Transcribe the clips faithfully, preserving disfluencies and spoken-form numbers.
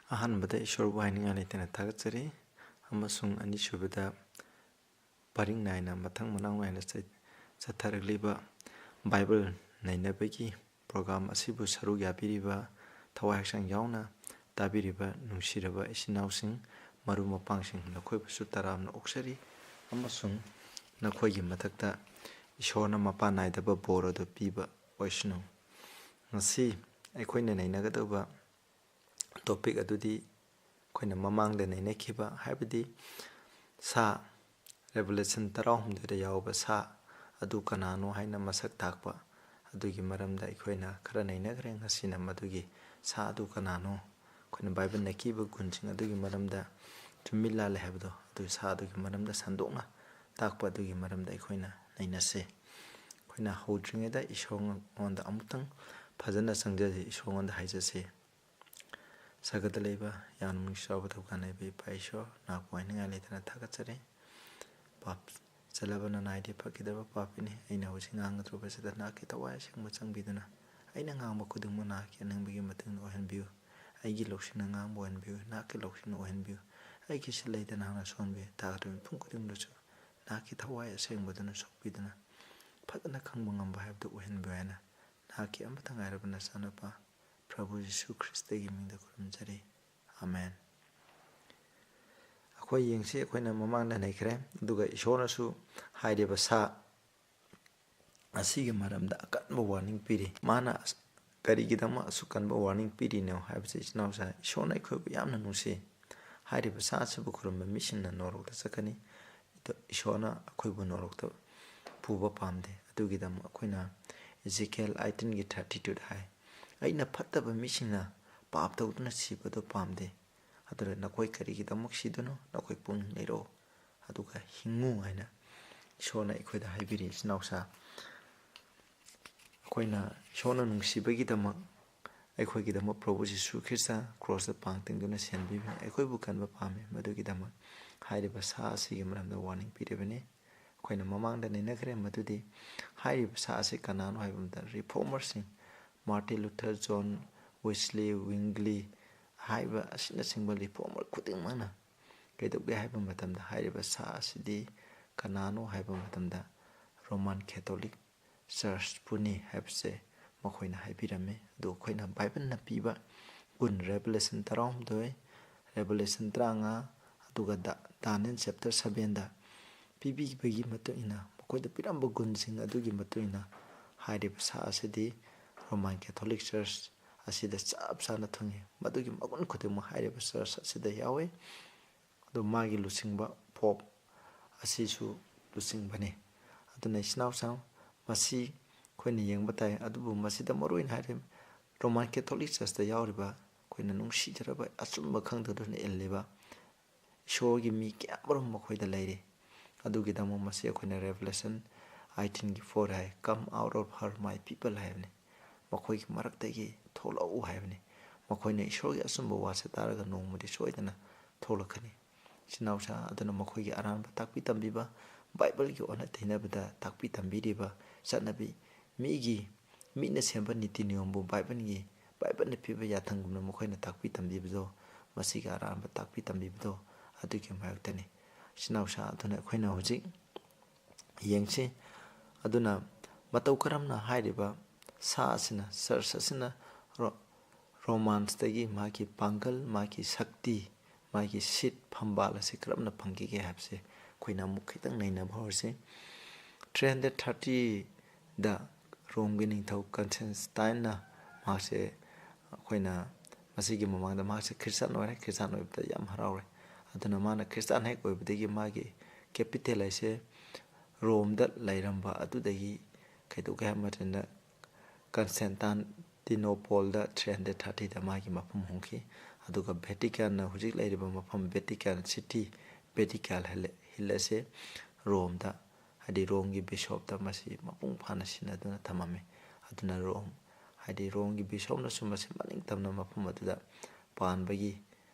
ꯑꯍꯥꯟꯕꯗ ꯏꯁꯣꯔꯕꯨ ꯍꯥꯏꯅꯤꯡꯉꯥꯏ ꯂꯩꯇꯅ ꯊꯥꯒꯠꯆꯔꯤ, ꯑꯃꯁꯨꯡ ꯑꯅꯤꯁꯨꯕꯗ ꯄꯔꯤꯡ ꯅꯥꯏꯅ ꯃꯊꯪ ꯃꯅꯥꯎ ꯅꯥꯏꯅ ꯆꯠ-, ꯆꯠꯊꯔꯛꯂꯤꯕ ꯕꯥꯏꯕꯜ ꯅꯩꯅꯕꯒꯤ ꯄ꯭ꯔꯣꯒ꯭ꯔꯥꯝ ꯑꯁꯤꯕꯨ ꯁꯔꯨꯛ ꯌꯥꯕꯤꯔꯤꯕ, ꯊꯋꯥꯏ ꯍꯛꯆꯥꯡ ꯌꯥꯎꯅ ꯇꯥꯕꯤꯔꯤꯕ ꯅꯨꯡꯁꯤꯔꯕ ꯏꯆꯤꯟ ꯏꯅꯥꯎꯁꯤꯡ, ꯃꯔꯨꯞ ꯃꯄꯥꯡꯁꯤꯡ, ꯅꯈꯣꯏꯕꯨꯁꯨ ꯇꯔꯥꯝꯅ ꯑꯣꯛꯆꯔꯤ꯫ ꯑꯃꯁꯨꯡ ꯅꯈꯣꯏꯒꯤ ꯃꯊꯛꯇ ꯏꯁꯣꯔꯅ ꯃꯄꯥꯟ ꯅꯥꯏꯗꯕ ꯕꯣꯔ ꯑꯗꯨ ꯄꯤꯕ ꯑꯣꯏꯁꯅꯨ꯫ ꯉꯁꯤ ꯑꯩꯈꯣꯏꯅ ꯅꯩꯅꯒꯗꯧꯕ ꯇꯣꯄꯤꯛ ꯑꯗꯨꯗꯤ ꯑꯩꯈꯣꯏꯅ ꯃꯃꯥꯡꯗ ꯅꯩꯅꯈꯤꯕ, ꯍꯥꯏꯕꯗꯤ ꯁꯥ, ꯔꯦꯚꯦꯂꯦꯁꯟ ꯇꯔꯥꯍꯨꯝꯗꯣꯏꯗ ꯌꯥꯎꯕ ꯁꯥ ꯑꯗꯨ ꯀꯅꯥꯅꯣ ꯍꯥꯏꯅ ꯃꯁꯛ ꯇꯥꯛꯄ ꯑꯗꯨꯒꯤ ꯃꯔꯝꯗ ꯑꯩꯈꯣꯏꯅ ꯈꯔ ꯅꯩꯅꯈ꯭ꯔꯦ꯫ ꯉꯁꯤꯅ ꯃꯗꯨꯒꯤ ꯁꯥ ꯑꯗꯨ ꯀꯅꯥꯅꯣ, ꯑꯩꯈꯣꯏꯅ ꯕꯥꯏꯕꯜꯅ ꯀꯤꯕ ꯒꯨꯟꯁꯤꯡ ꯑꯗꯨꯒꯤ ꯃꯔꯝꯗ, ꯆꯨꯝꯃꯤ ꯂꯥꯜꯂꯦ ꯍꯥꯏꯕꯗꯣ, ꯑꯗꯨ ꯁꯥ ꯑꯗꯨꯒꯤ ꯃꯔꯝꯗ ꯁꯟꯗꯣꯛꯅ ꯇꯥꯛꯄ ꯑꯗꯨꯒꯤ ꯃꯔꯝꯗ ꯑꯩꯈꯣꯏꯅ ꯅꯩꯅꯁꯦ꯫ ꯑꯩꯈꯣꯏꯅ ꯍꯧꯗ꯭ꯔꯤꯉꯩꯗ ꯏꯁꯣꯔꯉꯣꯟꯗ ꯑꯃꯨꯛꯇꯪ ꯐꯖꯅ ꯆꯪꯖꯁꯦ, ꯏꯁꯣꯔꯉꯣꯟꯗ ꯍꯥꯏꯖꯁꯦ꯫ ꯁꯒꯠꯇ ꯂꯩꯕ, ꯌꯥꯝꯅ ꯃꯤꯡ ꯆꯥꯎꯕ ꯊꯧꯒꯥꯟ ꯂꯩꯕ ꯏꯄꯥ ꯏꯁꯣꯔ, ꯅꯍꯥꯛꯄꯨ ꯍꯥꯏꯅꯤꯡꯉꯥꯏ ꯂꯩꯇꯅ ꯊꯥꯒꯠꯆꯔꯤ꯫ ꯄꯥꯞ ꯆꯠꯂꯕ ꯅꯅꯥꯏꯗꯤ ꯐꯈꯤꯗ꯭ꯔꯕ ꯄꯥꯄꯤꯅꯤ꯫ ꯑꯩꯅ ꯍꯧꯖꯤꯛ ꯉꯥꯡꯒꯗꯧꯔꯤꯕꯁꯤꯗ ꯅꯍꯥꯛꯀꯤ ꯊꯋꯥꯏ ꯑꯁꯦꯡꯕ ꯆꯪꯕꯤꯗꯨꯅ ꯑꯩꯅ ꯉꯥꯡꯕ ꯈꯨꯗꯤꯡꯃꯛ ꯅꯍꯥꯛꯀꯤ ꯑꯅꯤꯡꯕꯒꯤ ꯃꯇꯨꯡ ꯏꯟꯅ ꯑꯣꯏꯍꯟꯕꯤꯌꯨ꯫ ꯑꯩꯒꯤ ꯂꯧꯁꯤꯡꯅ ꯉꯥꯡꯕ ꯑꯣꯏꯍꯟꯕꯤꯌꯨ, ꯅꯍꯥꯛꯀꯤ ꯂꯧꯁꯤꯡꯅ ꯑꯣꯏꯍꯟꯕꯤꯌꯨ꯫ ꯑꯩꯒꯤ ꯁꯤꯜ ꯂꯩꯗ ꯅꯍꯥꯛꯅ ꯁꯣꯟꯕꯤꯌꯨ꯫ ꯇꯥꯒꯗꯧꯔꯤꯕ ꯃꯤꯄꯨꯝ ꯈꯨꯗꯤꯡꯃꯛꯇꯁꯨ ꯅꯍꯥꯛꯀꯤ ꯊꯋꯥꯏ ꯑꯁꯦꯡꯕꯗꯨꯅ ꯁꯣꯛꯄꯤꯗꯨꯅ ꯐꯖꯅ ꯈꯪꯕ ꯉꯝꯕ ꯍꯥꯏꯕꯗꯨ ꯑꯣꯏꯍꯟꯕꯤꯌꯨ ꯍꯥꯏꯅ ꯅꯍꯥꯛꯀꯤ ꯑꯃꯠꯇ ꯉꯥꯏꯔꯕ ꯅꯆꯥꯅꯨꯄꯥ ꯄ꯭ꯔꯚꯨ ꯖꯤꯁꯨ ꯈ꯭ꯔꯤꯁꯇꯒꯤ ꯃꯤꯡꯗ ꯈꯨꯔꯨꯝꯖꯔꯤ꯫ ꯑꯥꯃꯦꯟ꯫ ꯑꯩꯈꯣꯏ ꯌꯦꯡꯁꯤ, ꯑꯩꯈꯣꯏꯅ ꯃꯃꯥꯡꯗ ꯅꯩꯈ꯭ꯔꯦ, ꯑꯗꯨꯒ ꯏꯁꯣꯔꯅꯁꯨ ꯍꯥꯏꯔꯤꯕ ꯁꯥ ꯑꯁꯤꯒꯤ ꯃꯔꯝꯗ ꯑꯀꯟꯕ ꯋꯥꯔꯅꯤꯡ ꯄꯤꯔꯤ꯫ ꯃꯥꯅ ꯑꯁ-, ꯀꯔꯤꯒꯤꯗꯃꯛ ꯑꯁꯨꯛ ꯀꯟꯕ ꯋꯥꯔꯅꯤꯡ ꯄꯤꯔꯤꯅꯣ ꯍꯥꯏꯕꯁꯤ, ꯏꯆꯤꯟ ꯏꯅꯥꯎꯁꯥ, ꯏꯁꯣꯔꯅ ꯑꯩꯈꯣꯏꯕꯨ ꯌꯥꯝꯅ ꯅꯨꯡꯁꯤ꯫ ꯍꯥꯏꯔꯤꯕ ꯁꯥ ꯑꯁꯤꯕꯨ ꯈꯨꯔꯨꯝꯕ ꯃꯤꯁꯤꯡꯅ ꯅꯣꯔꯣꯛꯇ ꯆꯠꯀꯅꯤ꯫ ꯑꯗꯣ ꯏꯁꯣꯔꯅ ꯑꯩꯈꯣꯏꯕꯨ ꯅꯣꯔꯣꯛꯇ ꯄꯨꯕ ꯄꯥꯝꯗꯦ꯫ ꯑꯗꯨꯒꯤꯗꯃꯛ ꯑꯩꯈꯣꯏꯅ ꯏꯖꯤꯀꯦꯜ ꯑꯥꯏꯇꯤꯟꯒꯤ ꯊꯥꯔꯇꯤ ꯇꯨꯗ ꯍꯥꯏ, "ꯑꯩꯅ ꯐꯠꯇꯕ ꯃꯤꯁꯤꯡꯅ ꯄꯥꯞ ꯇꯧꯗꯨꯅ ꯁꯤꯕꯗꯨ ꯄꯥꯝꯗꯦ꯫ ꯑꯗꯨꯅ ꯅꯈꯣꯏ ꯀꯔꯤꯒꯤꯗꯃꯛ ꯁꯤꯗꯨꯅꯣ? ꯅꯈꯣꯏ ꯄꯨꯛꯅꯤꯡ ꯂꯩꯔꯛꯑꯣ, ꯑꯗꯨꯒ ꯍꯤꯡꯉꯨ" ꯍꯥꯏꯅ ꯏꯁꯣꯔꯅ ꯑꯩꯈꯣꯏꯗ ꯍꯥꯏꯕꯤꯔꯤ꯫ ꯏꯆꯤꯟ ꯏꯅꯥꯎꯁꯥ, ꯑꯩꯈꯣꯏꯅ ꯏꯁꯣꯔꯅ ꯅꯨꯡꯁꯤꯕꯒꯤꯗꯃꯛ ꯑꯩꯈꯣꯏꯒꯤꯗꯃꯛ ꯄ꯭ꯔꯚꯨ ꯖꯤꯁꯨ ꯈ꯭ꯔꯤꯁꯇ ꯀ꯭ꯔꯣꯁꯇ ꯄꯥꯡ ꯇꯤꯡꯗꯨꯅ ꯁꯤꯍꯟꯕꯤꯕꯅꯤ꯫ ꯑꯩꯈꯣꯏꯕꯨ ꯀꯟꯕ ꯄꯥꯝꯃꯤ꯫ ꯃꯗꯨꯒꯤꯗꯃꯛ ꯍꯥꯏꯔꯤꯕ ꯁꯥ ꯑꯁꯤꯒꯤ ꯃꯔꯝꯗ ꯋꯥꯔꯅꯤꯡ ꯄꯤꯔꯤꯕꯅꯤ꯫ ꯑꯩꯈꯣꯏꯅ ꯃꯃꯥꯡꯗ ꯅꯩꯅꯈ꯭ꯔꯦ꯫ ꯃꯗꯨꯗꯤ ꯍꯥꯏꯔꯤꯕ ꯁꯥ ꯑꯁꯤ ꯀꯅꯥꯅꯣ ꯍꯥꯏꯕ ꯃꯇꯝꯗ, ꯔꯤꯐꯣꯔꯃꯔꯁꯤꯡ, ꯃꯥꯔꯇꯤꯟ ꯂꯨꯊꯔ, ꯖꯣꯟ ꯋꯦꯁꯂꯤ, ꯋꯤꯡꯒꯂꯤ, ꯍꯥꯏꯕ ꯑꯁꯤꯅꯆꯤꯡꯕ reformer ꯈꯨꯗꯤꯡꯃꯛꯅ ꯀꯩꯗꯧꯒꯦ ꯍꯥꯏꯕ ꯃꯇꯝꯗ, ꯍꯥꯏꯔꯤꯕ ꯁꯥ ꯑꯁꯤꯗꯤ ꯀꯅꯥꯅꯣ ꯍꯥꯏꯕ ꯃꯇꯝꯗ, Roman Catholic Churchꯄꯨꯅꯤ ꯍꯥꯏꯕꯁꯦ ꯃꯈꯣꯏꯅ ꯍꯥꯏꯕꯤꯔꯝꯃꯤ꯫ ꯑꯗꯨ ꯑꯩꯈꯣꯏꯅ ꯕꯥꯏꯕꯜꯅ ꯄꯤꯕ ꯀꯨꯟ, Revelation ꯇꯔꯥꯍꯨꯝꯗꯣꯏ, Revelation ꯇꯔꯥꯃꯉꯥ, ꯑꯗꯨꯒ ꯗꯥ-, Daniel chapter sevenꯗ ꯄꯤꯕꯤꯕꯒꯤ ꯃꯇꯨꯡ ꯏꯟꯅ, ꯃꯈꯣꯏꯗ ꯄꯤꯔꯝꯕ ꯒꯨꯟꯁꯤꯡ ꯑꯗꯨꯒꯤ ꯃꯇꯨꯡ ꯏꯟꯅ, ꯍꯥꯏꯔꯤꯕ ꯁꯥ ꯑꯁꯤꯗꯤ Roman Catholic Church ꯑꯁꯤꯗ ꯆꯞ ꯆꯥꯅ ꯊꯨꯡꯉꯤ꯫ ꯃꯗꯨꯒꯤ ꯃꯒꯨꯟ ꯈꯨꯗꯤꯡꯃꯛ ꯍꯥꯏꯔꯤꯕ church ꯑꯁꯤꯗ ꯌꯥꯎꯏ꯫ ꯑꯗꯨ ꯃꯥꯒꯤ ꯂꯨꯆꯤꯡꯕ Pope ꯑꯁꯤꯁꯨ ꯂꯨꯆꯤꯡꯕꯅꯤ꯫ ꯑꯗꯨꯅ ꯏꯆꯤꯟ ꯏꯅꯥꯎꯁꯤꯡ, ꯃꯁꯤ ꯑꯩꯈꯣꯏꯅ ꯌꯦꯡꯕ ꯇꯥꯏ꯫ ꯑꯗꯨꯕꯨ ꯃꯁꯤꯗ ꯃꯔꯨ ꯑꯣꯏꯅ ꯍꯥꯏꯔꯤꯕ Roman Catholic Churchꯇ ꯌꯥꯎꯔꯤꯕ, ꯑꯩꯈꯣꯏꯅ ꯅꯨꯡꯁꯤꯖꯔꯕ, ꯑꯆꯨꯝꯕ ꯈꯪꯗꯗꯨꯅ ꯏꯜꯂꯤꯕ ꯏꯁꯣꯔꯒꯤ ꯃꯤ ꯀꯌꯥꯃꯔꯨꯝ ꯃꯈꯣꯏꯗ ꯂꯩꯔꯤ꯫ ꯑꯗꯨꯒꯤꯗꯃꯛ ꯃꯁꯤ ꯑꯩꯈꯣꯏꯅ Revelation eighteenꯒꯤ four high, "Come out of her, my people" ꯍꯥꯏꯕꯅꯤ꯫ ꯃꯈꯣꯏꯒꯤ ꯃꯔꯛꯇꯒꯤ ꯊꯣꯛꯂꯛꯎ ꯍꯥꯏꯕꯅꯤ꯫ ꯃꯈꯣꯏꯅ ꯏꯁꯣꯔꯒꯤ ꯑꯆꯨꯝꯕ ꯋꯥꯁꯦ ꯇꯥꯔꯒ ꯅꯣꯡꯃꯗꯤ ꯁꯣꯏꯗꯅ ꯊꯣꯛꯂꯛꯀꯅꯤ꯫ ꯏꯆꯤꯟ ꯏꯅꯥꯎꯁꯤꯡ, ꯑꯗꯨꯅ ꯃꯈꯣꯏꯒꯤ ꯑꯔꯥꯟꯕ ꯇꯥꯛꯄꯤ ꯇꯝꯕꯤꯕ, ꯕꯥꯏꯕꯜꯒꯤ ꯑꯣꯟꯅ ꯇꯩꯅꯕꯗ ꯇꯥꯛꯄꯤ ꯇꯝꯕꯤꯔꯤꯕ ꯆꯠꯅꯕꯤ, ꯃꯤꯒꯤ, ꯃꯤꯅ ꯁꯦꯝꯕ ꯅꯤꯇꯤ ꯅꯤꯌꯣꯝꯕꯨ ꯕꯥꯏꯕꯜꯒꯤ, ꯕꯥꯏꯕꯜꯅ ꯄꯤꯕ ꯌꯥꯊꯪꯒꯨꯝꯅ ꯃꯈꯣꯏꯅ ꯇꯥꯛꯄꯤ ꯇꯝꯕꯤꯕꯗꯣ, ꯃꯁꯤꯒꯤ ꯑꯔꯥꯟꯕ ꯇꯥꯛꯄꯤ ꯇꯝꯕꯤꯕꯗꯣ ꯑꯗꯨꯒꯤ ꯃꯥꯌꯣꯛꯇꯅꯤ꯫ ꯏꯆꯤꯟ ꯏꯅꯥꯎꯁꯤꯡ, ꯑꯗꯨꯅ ꯑꯩꯈꯣꯏꯅ ꯍꯧꯖꯤꯛ ꯌꯦꯡꯁꯤ꯫ ꯑꯗꯨꯅ ꯃꯇꯧ ꯀꯔꯝꯅ ꯍꯥꯏꯔꯤꯕ ꯁꯥ ꯑꯁꯤꯅ, church ꯑꯁꯤꯅ ꯔꯣ-, Romansꯇꯒꯤ ꯃꯥꯒꯤ ꯄꯥꯡꯒꯜ, ꯃꯥꯒꯤ ꯁꯛꯇꯤ, ꯃꯥꯒꯤ seat, ꯐꯝꯕꯥꯜ ꯑꯁꯤ ꯀꯔꯝꯅ ꯐꯪꯈꯤꯒꯦ ꯍꯥꯏꯕꯁꯦ ꯑꯩꯈꯣꯏꯅ ꯑꯃꯨꯛ ꯈꯤꯇꯪ ꯅꯩꯅꯕ ꯍꯧꯔꯁꯤ꯫ Three hundred thirtyꯗ ꯔꯣꯝꯒꯤ ꯅꯤꯡꯊꯧ Constantineꯅ ꯃꯍꯥꯛꯁꯦ, ꯑꯩꯈꯣꯏꯅ ꯃꯁꯤꯒꯤ ꯃꯃꯥꯡꯗ ꯃꯍꯥꯛꯁꯦ ꯈ꯭ꯔꯤꯁꯇꯥꯟ ꯑꯣꯏꯔꯦ, ꯈ꯭ꯔꯤꯁꯇꯥꯟ ꯑꯣꯏꯕꯗ ꯌꯥꯝ ꯍꯔꯥꯎꯔꯦ꯫ ꯑꯗꯨꯅ ꯃꯥꯅ ꯈ꯭ꯔꯤꯁꯇꯥꯟ ꯍꯦꯛ ꯑꯣꯏꯕꯗꯒꯤ ꯃꯥꯒꯤ capital ꯍꯥꯏꯁꯦ ꯔꯣꯝꯗ ꯂꯩꯔꯝꯕ ꯑꯗꯨꯗꯒꯤ ꯀꯩꯗꯧꯒꯦ ꯍꯥꯏꯕ ꯃꯇꯝꯗ Constantinople three hundred thirtyꯗ ꯃꯥꯒꯤ ꯃꯐꯝ ꯍꯣꯡꯈꯤ꯫ ꯑꯗꯨꯒ Vaticanꯅ ꯍꯧꯖꯤꯛ ꯂꯩꯔꯤꯕ ꯃꯐꯝ, Vatican City, Vatican Hill, Hill ꯑꯁꯦ ꯔꯣꯝꯗ, ꯍꯥꯏꯗꯤ ꯔꯣꯝꯒꯤ bishopꯇ ꯃꯁꯤ ꯃꯄꯨꯡ ꯐꯥꯅ ꯁꯤꯟꯅꯗꯨꯅ ꯊꯝꯃꯝꯃꯤ꯫ ꯑꯗꯨꯅ ꯔꯣꯝ, ꯍꯥꯏꯗꯤ ꯔꯣꯝꯒꯤ bishopꯅꯁꯨ ꯃꯁꯤ ꯃꯅꯤꯡ ꯇꯝꯅ ꯃꯐꯝ ꯑꯗꯨꯗ ꯄꯥꯟꯕꯒꯤ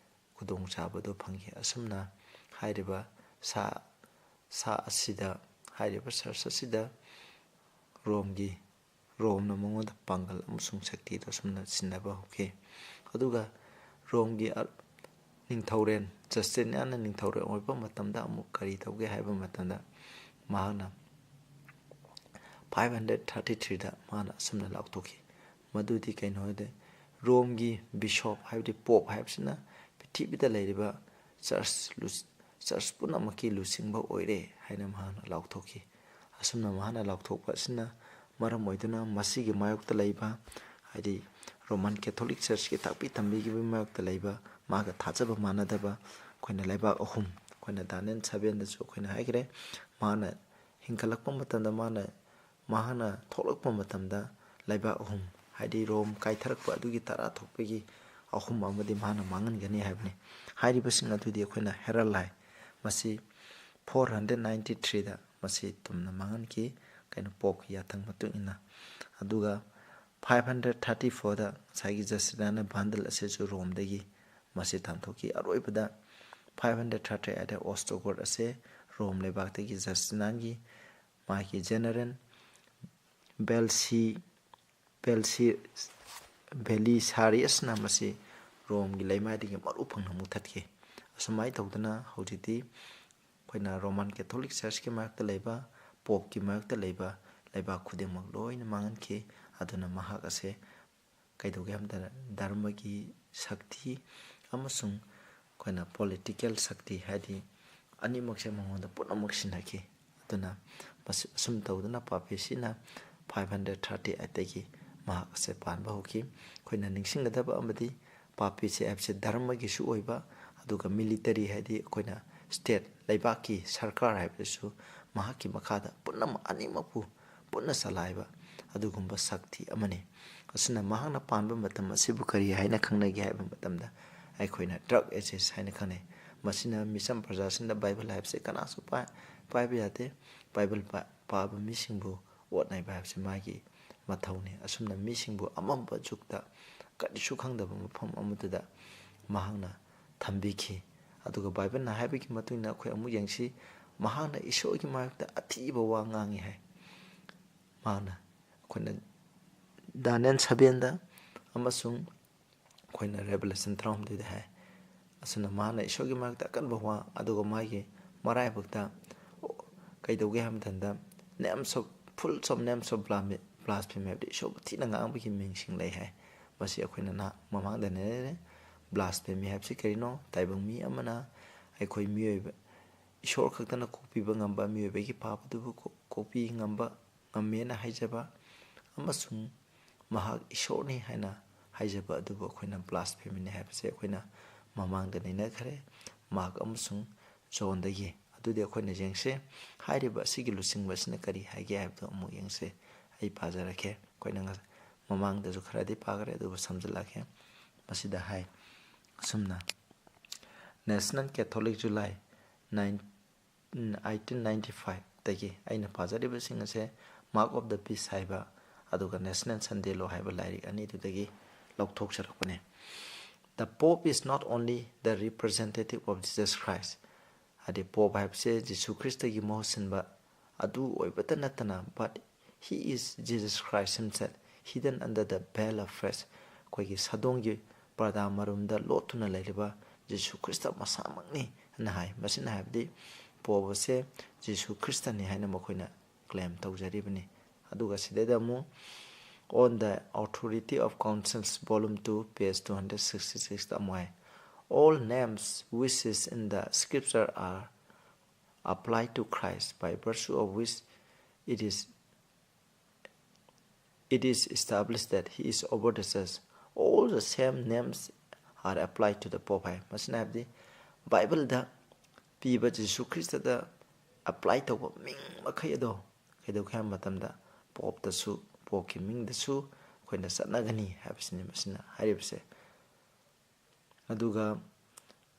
ꯈꯨꯗꯣꯡꯆꯥꯕꯗꯨ ꯐꯪꯈꯤ꯫ ꯑꯁꯨꯝꯅ ꯍꯥꯏꯔꯤꯕ ꯁꯥ, ꯁꯥ ꯑꯁꯤꯗ, ꯍꯥꯏꯔꯤꯕ church ꯑꯁꯤꯗ ꯔꯣꯝꯒꯤ, ꯔꯣꯝꯅ ꯃꯉꯣꯟꯗ ꯄꯥꯡꯒꯜ ꯑꯃꯁꯨꯡ ꯁꯛꯇꯤꯗꯨ ꯑꯁꯨꯝꯅ ꯁꯤꯟꯅꯕ ꯍꯧꯈꯤ꯫ ꯑꯗꯨꯒ ꯔꯣꯝꯒꯤ ꯑ-, ꯅꯤꯡꯊꯧꯔꯦꯜ ꯖꯁꯇꯤꯅꯤꯌꯥꯟꯅ ꯅꯤꯡꯊꯧꯔꯦꯜ ꯑꯣꯏꯕ ꯃꯇꯝꯗ ꯑꯃꯨꯛ ꯀꯔꯤ ꯇꯧꯒꯦ ꯍꯥꯏꯕ ꯃꯇꯝꯗ, ꯃꯍꯥꯛꯅ ꯐꯥꯏꯚ ꯍꯟꯗ꯭ꯔꯦꯠ ꯊꯥꯔꯇꯤ ꯊ꯭ꯔꯤꯗ ꯃꯥꯅ ꯑꯁꯨꯝꯅ ꯂꯥꯎꯊꯣꯛꯈꯤ꯫ ꯃꯗꯨꯗꯤ ꯀꯩꯅꯣ ꯍꯥꯏꯗꯤ, ꯔꯣꯝꯒꯤ ꯕꯤꯁꯣꯞ, ꯍꯥꯏꯕꯗꯤ ꯄꯣꯞ ꯍꯥꯏꯕꯁꯤꯅ ꯄ꯭ꯔꯤꯊꯤꯕꯤꯗ ꯂꯩꯔꯤꯕ ꯆꯔꯆ ꯂꯨ-, ꯆꯔꯆ ꯄꯨꯝꯅꯃꯛꯀꯤ ꯂꯨꯆꯤꯡꯕ ꯑꯣꯏꯔꯦ ꯍꯥꯏꯅ ꯃꯍꯥꯛꯅ ꯂꯥꯎꯊꯣꯛꯈꯤ꯫ ꯑꯁꯨꯝꯅ ꯃꯍꯥꯛꯅ ꯂꯥꯎꯊꯣꯛꯄ ꯑꯁꯤꯅ ꯃꯔꯝ ꯑꯣꯏꯗꯨꯅ ꯃꯁꯤꯒꯤ ꯃꯥꯌꯣꯛꯇ ꯂꯩꯕ, ꯍꯥꯏꯗꯤ ꯔꯣꯃꯟ ꯀꯦꯊꯣꯂꯤꯛ ꯆꯔꯆꯀꯤ ꯇꯥꯛꯄꯤ ꯇꯝꯕꯤꯒꯤꯕꯒꯤ ꯃꯥꯌꯣꯛꯇ ꯂꯩꯕ, ꯃꯥꯒ ꯊꯥꯖꯕ ꯃꯥꯟꯅꯗꯕ ꯑꯩꯈꯣꯏꯅ ꯂꯩꯕꯥꯛ ꯑꯍꯨꯝ, ꯑꯩꯈꯣꯏꯅ ꯗꯥꯅꯤꯌꯦꯜ ꯁꯚꯦꯟꯗꯁꯨ ꯑꯩꯈꯣꯏꯅ ꯍꯥꯏꯈ꯭ꯔꯦ, ꯃꯥꯅ ꯍꯤꯡꯒꯠꯂꯛꯄ ꯃꯇꯝꯗ ꯃꯥꯅ, ꯃꯍꯥꯛꯅ ꯊꯣꯛꯂꯛꯄ ꯃꯇꯝꯗ ꯂꯩꯕꯥꯛ ꯑꯍꯨꯝ, ꯍꯥꯏꯗꯤ ꯔꯣꯝ ꯀꯥꯏꯊꯔꯛꯄ ꯑꯗꯨꯒꯤ ꯇꯔꯥ ꯊꯣꯛꯄꯒꯤ ꯑꯍꯨꯝ ꯑꯃꯗꯤ ꯃꯍꯥꯛꯅ ꯃꯥꯡꯍꯟꯒꯅꯤ ꯍꯥꯏꯕꯅꯤ꯫ ꯍꯥꯏꯔꯤꯕꯁꯤꯡ ꯑꯗꯨꯗꯤ ꯑꯩꯈꯣꯏꯅ ꯍꯦꯔꯜ ꯍꯥꯏ꯫ ꯃꯁꯤ ꯐꯣꯔ ꯍꯟꯗ꯭ꯔꯦꯠ ꯅꯥꯏꯟꯇꯤ ꯊ꯭ꯔꯤꯗ ꯃꯁꯤ ꯇꯨꯝꯅ ꯃꯥꯡꯍꯟꯈꯤ, ꯀꯩꯅꯣ, ꯄꯣꯞꯀꯤ ꯌꯥꯊꯪ ꯃꯇꯨꯡ ꯏꯟꯅ꯫ ꯑꯗꯨꯒ ꯐꯥꯏꯚ ꯍꯟꯗ꯭ꯔꯦꯠ ꯊꯥꯔꯇꯤ ꯐꯣꯔꯗ ꯉꯁꯥꯏꯒꯤ ꯖꯁꯇꯤꯅꯥꯅ ꯚꯥꯟꯗꯜ ꯑꯁꯤꯁꯨ ꯔꯣꯝꯗꯒꯤ ꯃꯁꯤ ꯇꯥꯟꯊꯣꯛꯈꯤ꯫ ꯑꯔꯣꯏꯕꯗ ꯐꯥꯏꯚ ꯍꯟꯗ꯭ꯔꯦꯠ ꯊꯥꯔꯇꯤ ꯑꯦꯠꯇ ꯑꯣꯁꯇ꯭ꯔꯣꯒꯣꯠ ꯑꯁꯦ ꯔꯣꯝ ꯂꯩꯕꯥꯛꯇꯒꯤ ꯖꯁꯇꯤꯅꯥꯒꯤ ꯃꯥꯒꯤ ꯖꯦꯅꯔꯦꯜ ꯕꯦꯜꯁꯤ, ꯕꯦꯜꯁꯤ, ꯕꯦꯂꯤꯁꯥꯔꯤꯌꯁꯅ ꯃꯁꯤ ꯔꯣꯝꯒꯤ ꯂꯩꯃꯥꯏꯗꯒꯤ ꯃꯔꯨ ꯐꯪꯅ ꯃꯨꯊꯠꯈꯤ꯫ ꯑꯁꯨꯃꯥꯏꯅ ꯇꯧꯗꯅ ꯍꯧꯖꯤꯛꯇꯤ ꯑꯩꯈꯣꯏꯅ ꯔꯣꯃꯟ ꯀꯦꯊꯣꯂꯤꯛ ꯆꯔꯆꯀꯤ ꯃꯥꯌꯣꯛꯇ ꯂꯩꯕ, ꯄꯣꯞꯀꯤ ꯃꯥꯌꯣꯛꯇ ꯂꯩꯕ ꯂꯩꯕꯥꯛ ꯈꯨꯗꯤꯡꯃꯛ ꯂꯣꯏꯅ ꯃꯥꯡꯍꯟꯈꯤ꯫ ꯑꯗꯨꯅ ꯃꯍꯥꯛ ꯑꯁꯦ ꯀꯩꯗꯧꯒꯦ ꯍꯥꯏꯕ ꯃꯇꯝꯗ ꯙꯔꯃꯒꯤ ꯁꯛꯇꯤ ꯑꯃꯁꯨꯡ ꯑꯩꯈꯣꯏꯅ ꯄꯣꯂꯤꯇꯤꯀꯦꯜ ꯁꯛꯇꯤ, ꯍꯥꯏꯗꯤ ꯑꯅꯤꯃꯛꯁꯦ ꯃꯉꯣꯟꯗ ꯄꯨꯝꯅꯃꯛ ꯁꯤꯟꯅꯈꯤ꯫ ꯑꯗꯨꯅ ꯃꯁꯤ ꯑꯁꯨꯝ ꯇꯧꯗꯨꯅ ꯄꯥꯄꯤꯁꯤꯅ ꯐꯥꯏꯚ ꯍꯟꯗ꯭ꯔꯦꯠ ꯊꯥꯔꯇꯤ ꯑꯦꯠꯇꯒꯤ ꯃꯍꯥꯛ ꯑꯁꯦ ꯄꯥꯟꯕ ꯍꯧꯈꯤ꯫ ꯑꯩꯈꯣꯏꯅ ꯅꯤꯡꯁꯤꯡꯒꯗꯕ ꯑꯃꯗꯤ ꯄꯥꯄꯤꯁꯦ ꯍꯥꯏꯕꯁꯦ ꯙꯔꯃꯒꯤꯁꯨ ꯑꯣꯏꯕ, ꯑꯗꯨꯒ ꯃꯤꯂꯤꯇꯔꯤ, ꯍꯥꯏꯗꯤ ꯑꯩꯈꯣꯏꯅ ꯁ꯭ꯇꯦꯠ, ꯂꯩꯕꯥꯛꯀꯤ ꯁꯔꯀꯥꯔ ꯍꯥꯏꯕꯗꯨꯁꯨ ꯃꯍꯥꯛꯀꯤ ꯃꯈꯥꯗ ꯄꯨꯝꯅꯃꯛ ꯑꯅꯤꯃꯛꯄꯨ ꯄꯨꯟꯅ ꯆꯂꯥꯏꯕ ꯑꯗꯨꯒꯨꯝꯕ ꯁꯛꯇꯤ ꯑꯃꯅꯤ꯫ ꯑꯁꯤꯅ ꯃꯍꯥꯛꯅ ꯄꯥꯟꯕ ꯃꯇꯝ ꯑꯁꯤꯕꯨ ꯀꯔꯤ ꯍꯥꯏꯅ ꯈꯪꯅꯒꯦ ꯍꯥꯏꯕ ꯃꯇꯝꯗ, ꯑꯩꯈꯣꯏꯅ ꯗꯥꯔꯛ ꯑꯦꯖꯦꯁ ꯍꯥꯏꯅ ꯈꯪꯅꯩ꯫ ꯃꯁꯤꯅ ꯃꯤꯆꯝ ꯄ꯭ꯔꯖꯥꯁꯤꯡꯗ ꯕꯥꯏꯕꯜ ꯍꯥꯏꯕꯁꯤ ꯀꯅꯥꯁꯨ ꯄꯥꯏ-, ꯄꯥꯏꯕ ꯌꯥꯗꯦ꯫ ꯕꯥꯏꯕꯜ ꯄꯥ-, ꯄꯥꯕ ꯃꯤꯁꯤꯡꯕꯨ ꯑꯣꯠ ꯅꯩꯕ ꯍꯥꯏꯕꯁꯤ ꯃꯥꯒꯤ ꯃꯊꯧꯅꯤ꯫ ꯑꯁꯨꯝꯅ ꯃꯤꯁꯤꯡꯕꯨ ꯑꯃꯝꯕ ꯖꯨꯒꯇ, ꯀꯔꯤꯁꯨ ꯈꯪꯗꯕ ꯃꯐꯝ ꯑꯃꯗꯨꯗ ꯃꯍꯥꯛꯅ ꯊꯝꯕꯤꯈꯤ꯫ ꯑꯗꯨꯒ ꯕꯥꯏꯕꯜꯅ ꯍꯥꯏꯕꯒꯤ ꯃꯇꯨꯡ ꯏꯟꯅ ꯑꯩꯈꯣꯏ ꯑꯃꯨꯛ ꯌꯦꯡꯁꯤ, ꯃꯍꯥꯛꯅ ꯏꯁꯣꯔꯒꯤ ꯃꯥꯌꯣꯛꯇ ꯑꯊꯤꯕ ꯋꯥ ꯉꯥꯡꯉꯤ ꯍꯥꯏ꯫ ꯃꯍꯥꯛꯅ, ꯑꯩꯈꯣꯏꯅ ꯗꯥꯅꯤꯌꯦꯜ ꯁꯚꯦꯟꯗ ꯑꯃꯁꯨꯡ ꯑꯩꯈꯣꯏꯅ Revelation ꯇꯔꯥꯍꯨꯝꯗꯣꯏꯗ ꯍꯥꯏ꯫ ꯑꯁꯨꯝꯅ ꯃꯥꯅ ꯏꯁꯣꯔꯒꯤ ꯃꯔꯛꯇ ꯑꯀꯟꯕ ꯋꯥ, ꯑꯗꯨꯒ ꯃꯥꯒꯤ ꯃꯔꯥꯏꯕꯛꯇ ꯀꯩꯗꯧꯒꯦ ꯍꯥꯏꯕ ꯃꯇꯝꯗ names of, full of names of blasphemy, blasphemy ꯍꯥꯏꯕꯗꯤ ꯏꯁꯣꯔꯕꯨ ꯊꯤꯅ ꯉꯥꯡꯕꯒꯤ ꯃꯤꯡꯁꯤꯡ ꯂꯩ ꯍꯥꯏ꯫ ꯃꯁꯤ ꯑꯩꯈꯣꯏꯅ ꯅꯍꯥꯛ ꯃꯃꯥꯡꯗ ꯅꯩꯅꯔꯦ꯫ Blasphemy ꯍꯥꯏꯕꯁꯤ ꯀꯔꯤꯅꯣ? ꯇꯥꯏꯕꯪ ꯃꯤ ꯑꯃꯅ ꯑꯩꯈꯣꯏ ꯃꯤꯑꯣꯏꯕ, ꯏꯁꯣꯔ ꯈꯛꯇꯅ ꯀꯣꯛꯄꯤꯕ ꯉꯝꯕ, ꯃꯤꯑꯣꯏꯕꯒꯤ ꯄꯥꯞ ꯑꯗꯨꯕꯨ ꯀꯣꯛ-, ꯀꯣꯛꯄꯤ ꯉꯝꯕ, ꯉꯝꯃꯦꯅ ꯍꯥꯏꯖꯕ ꯑꯃꯁꯨꯡ ꯃꯍꯥꯛ ꯏꯁꯣꯔꯅꯤ ꯍꯥꯏꯅ ꯍꯥꯏꯖꯕ ꯑꯗꯨꯕꯨ ꯑꯩꯈꯣꯏꯅ blasphemyꯅꯤ ꯍꯥꯏꯕꯁꯦ ꯑꯩꯈꯣꯏꯅ ꯃꯃꯥꯡꯗ ꯅꯩꯅꯈ꯭ꯔꯦ, ꯃꯥꯔꯛ ꯑꯃꯁꯨꯡ ꯖꯣꯟꯗꯒꯤ꯫ ꯑꯗꯨꯗꯤ ꯑꯩꯈꯣꯏꯅ ꯌꯦꯡꯁꯦ, ꯍꯥꯏꯔꯤꯕ ꯑꯁꯤꯒꯤ ꯂꯨꯆꯤꯡꯕ ꯑꯁꯤꯅ ꯀꯔꯤ ꯍꯥꯏꯒꯦ ꯍꯥꯏꯕꯗꯨ ꯑꯃꯨꯛ ꯌꯦꯡꯁꯦ꯫ ꯑꯩ ꯄꯥꯖꯔꯛꯀꯦ꯫ ꯑꯩꯈꯣꯏꯅ ꯉ-, ꯃꯃꯥꯡꯗꯁꯨ ꯈꯔꯗꯤ ꯄꯥꯈ꯭ꯔꯦ, ꯑꯗꯨꯕꯨ ꯁꯝꯖꯤꯜꯂꯛꯀꯦ꯫ ꯃꯁꯤꯗ ꯍꯥꯏ ꯑꯁꯨꯝꯅ, National Catholic, July nine, eighteen ninety fiveꯇꯒꯤ ꯑꯩꯅ ꯄꯥꯖꯔꯤꯕꯁꯤꯡ ꯑꯁꯦ Mark of the Beast ꯍꯥꯏꯕ ꯑꯗꯨꯒ National Sunday Law ꯍꯥꯏꯕ ꯂꯥꯏꯔꯤꯛ ꯑꯅꯤꯗꯨꯗꯒꯤ ꯂꯧꯊꯣꯛꯆꯔꯛꯄꯅꯤ꯫ The Pope is not only the representative of Jesus Christ, ꯍꯥꯏꯗꯤ ꯄꯣꯞ ꯍꯥꯏꯕꯁꯦ ꯖꯤꯁꯨ ꯈ꯭ꯔꯤꯁꯇꯒꯤ ꯃꯍꯨꯠ ꯁꯤꯟꯕ ꯑꯗꯨ ꯑꯣꯏꯕꯇ ꯅꯠꯇꯅ, but he is Jesus Christ himself, hidden under the veil of flesh, ꯑꯩꯈꯣꯏꯒꯤ ꯁꯥꯗꯣꯡꯒꯤ ꯄꯔꯗꯥ ꯃꯔꯨꯝꯗ ꯂꯣꯠꯇꯨꯅ ꯂꯩꯔꯤꯕ ꯖꯤꯁꯨ ꯈ꯭ꯔꯤꯁꯇ ꯃꯁꯥꯃꯛꯅꯤ ꯍꯥꯏꯅ ꯍꯥꯏ꯫ ꯃꯁꯤꯅ ꯍꯥꯏꯕꯗꯤ ꯄꯣꯞ ꯑꯁꯦ ꯖꯤꯁꯨ ꯈ꯭ꯔꯤꯁꯇꯅꯤ ꯍꯥꯏꯅ ꯃꯈꯣꯏꯅ claim ꯇꯧꯖꯔꯤꯕꯅꯤ꯫ ꯑꯗꯨꯒ ꯁꯤꯗꯩꯗ ꯑꯃꯨꯛ On the Authority of Councils, Volume two, page two hundred sixty-sixꯇ ꯑꯃꯨꯛ ꯍꯥꯏ, All names which is in the scripture are applied to Christ, by virtue of which it is, it is established that he is over the church. All the same names are applied to the Pope ꯍꯥꯏ꯫ ꯃꯁꯤꯅ ꯍꯥꯏꯕꯗꯤ ꯕꯥꯏꯕꯜꯗ ꯄꯤꯕ ꯖꯤꯁꯨ ꯈ꯭ꯔꯤꯁꯇꯗ apply ꯇꯧꯕ ꯃꯤꯡ ꯃꯈꯩ ꯑꯗꯣ ꯀꯩꯗꯧꯒꯦ ꯍꯥꯏꯕ ꯃꯇꯝꯗ ꯄꯣꯞꯇꯁꯨ, ꯄꯣꯞꯀꯤ ꯃꯤꯡꯗꯁꯨ ꯑꯩꯈꯣꯏꯅ ꯆꯠꯅꯒꯅꯤ ꯍꯥꯏꯕꯁꯤꯅꯤ ꯃꯁꯤꯅ ꯍꯥꯏꯔꯤꯕꯁꯦ꯫ ꯑꯗꯨꯒ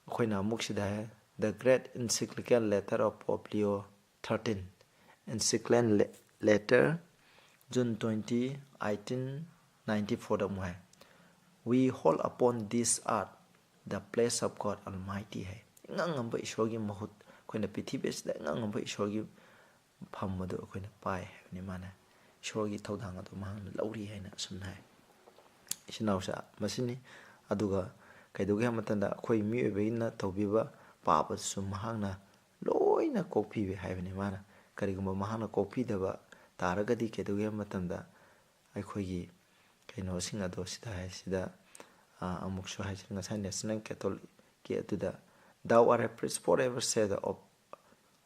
ꯑꯩꯈꯣꯏꯅ ꯑꯃꯨꯛ ꯁꯤꯗ ꯍꯥꯏ, The Great Encyclical Letter of Pope Leo thirteen, Encyclical Le-, Letter, June twenty, eighteen ninety fourꯗ ꯑꯃꯨꯛ ꯍꯥꯏ, We hold upon this earth the place of God Almighty ꯍꯥꯏ꯫ ꯏꯉꯝ ꯉꯝꯕ ꯏꯁꯣꯔꯒꯤ ꯃꯍꯨꯠ, ꯑꯩꯈꯣꯏꯅ ꯄ꯭ꯔꯤꯊꯤꯕꯤ ꯑꯁꯤꯗ ꯏꯉꯝ ꯉꯝꯕ ꯏꯁꯣꯔꯒꯤ ꯐꯝ ꯑꯗꯨ ꯑꯩꯈꯣꯏꯅ ꯄꯥꯏ ꯍꯥꯏꯕꯅꯤ꯫ ꯃꯥꯅ ꯏꯁꯣꯔꯒꯤ ꯊꯧꯗꯥꯡ ꯑꯗꯨ ꯃꯍꯥꯛꯅ ꯂꯧꯔꯤ ꯍꯥꯏꯅ ꯑꯁꯨꯝꯅ ꯍꯥꯏ꯫ ꯏꯆꯤꯟ ꯏꯅꯥꯎꯁꯦ ꯃꯁꯤꯅꯤ꯫ ꯑꯗꯨꯒ ꯀꯩꯗꯧꯒꯦ ꯍꯥꯏꯕ ꯃꯇꯝꯗ ꯑꯩꯈꯣꯏ ꯃꯤꯑꯣꯏꯕꯒꯤꯅ ꯇꯧꯕꯤꯕ ꯄꯥꯞ ꯑꯗꯨꯁꯨ ꯃꯍꯥꯛꯅ ꯂꯣꯏꯅ ꯀꯣꯛꯄꯤꯕ ꯍꯥꯏꯕꯅꯤ꯫ ꯃꯥꯅ ꯀꯔꯤꯒꯨꯝꯕ ꯃꯍꯥꯛꯅ ꯀꯣꯛꯄꯤꯗꯕ ꯇꯥꯔꯒꯗꯤ ꯀꯩꯗꯧꯒꯦ ꯍꯥꯏꯕ ꯃꯇꯝꯗ ꯑꯩꯈꯣꯏꯒꯤ ꯀꯩꯅꯣꯁꯤꯡ ꯑꯗꯣ ꯁꯤꯗ ꯍꯥꯏ, ꯁꯤꯗ, ꯑ, ꯑꯃꯨꯛꯁꯨ ꯍꯥꯏꯁꯤ, ꯉꯁꯥꯏ National Catholicꯀꯤ ꯑꯗꯨꯗ, "Thou art a priest forever," said the op-,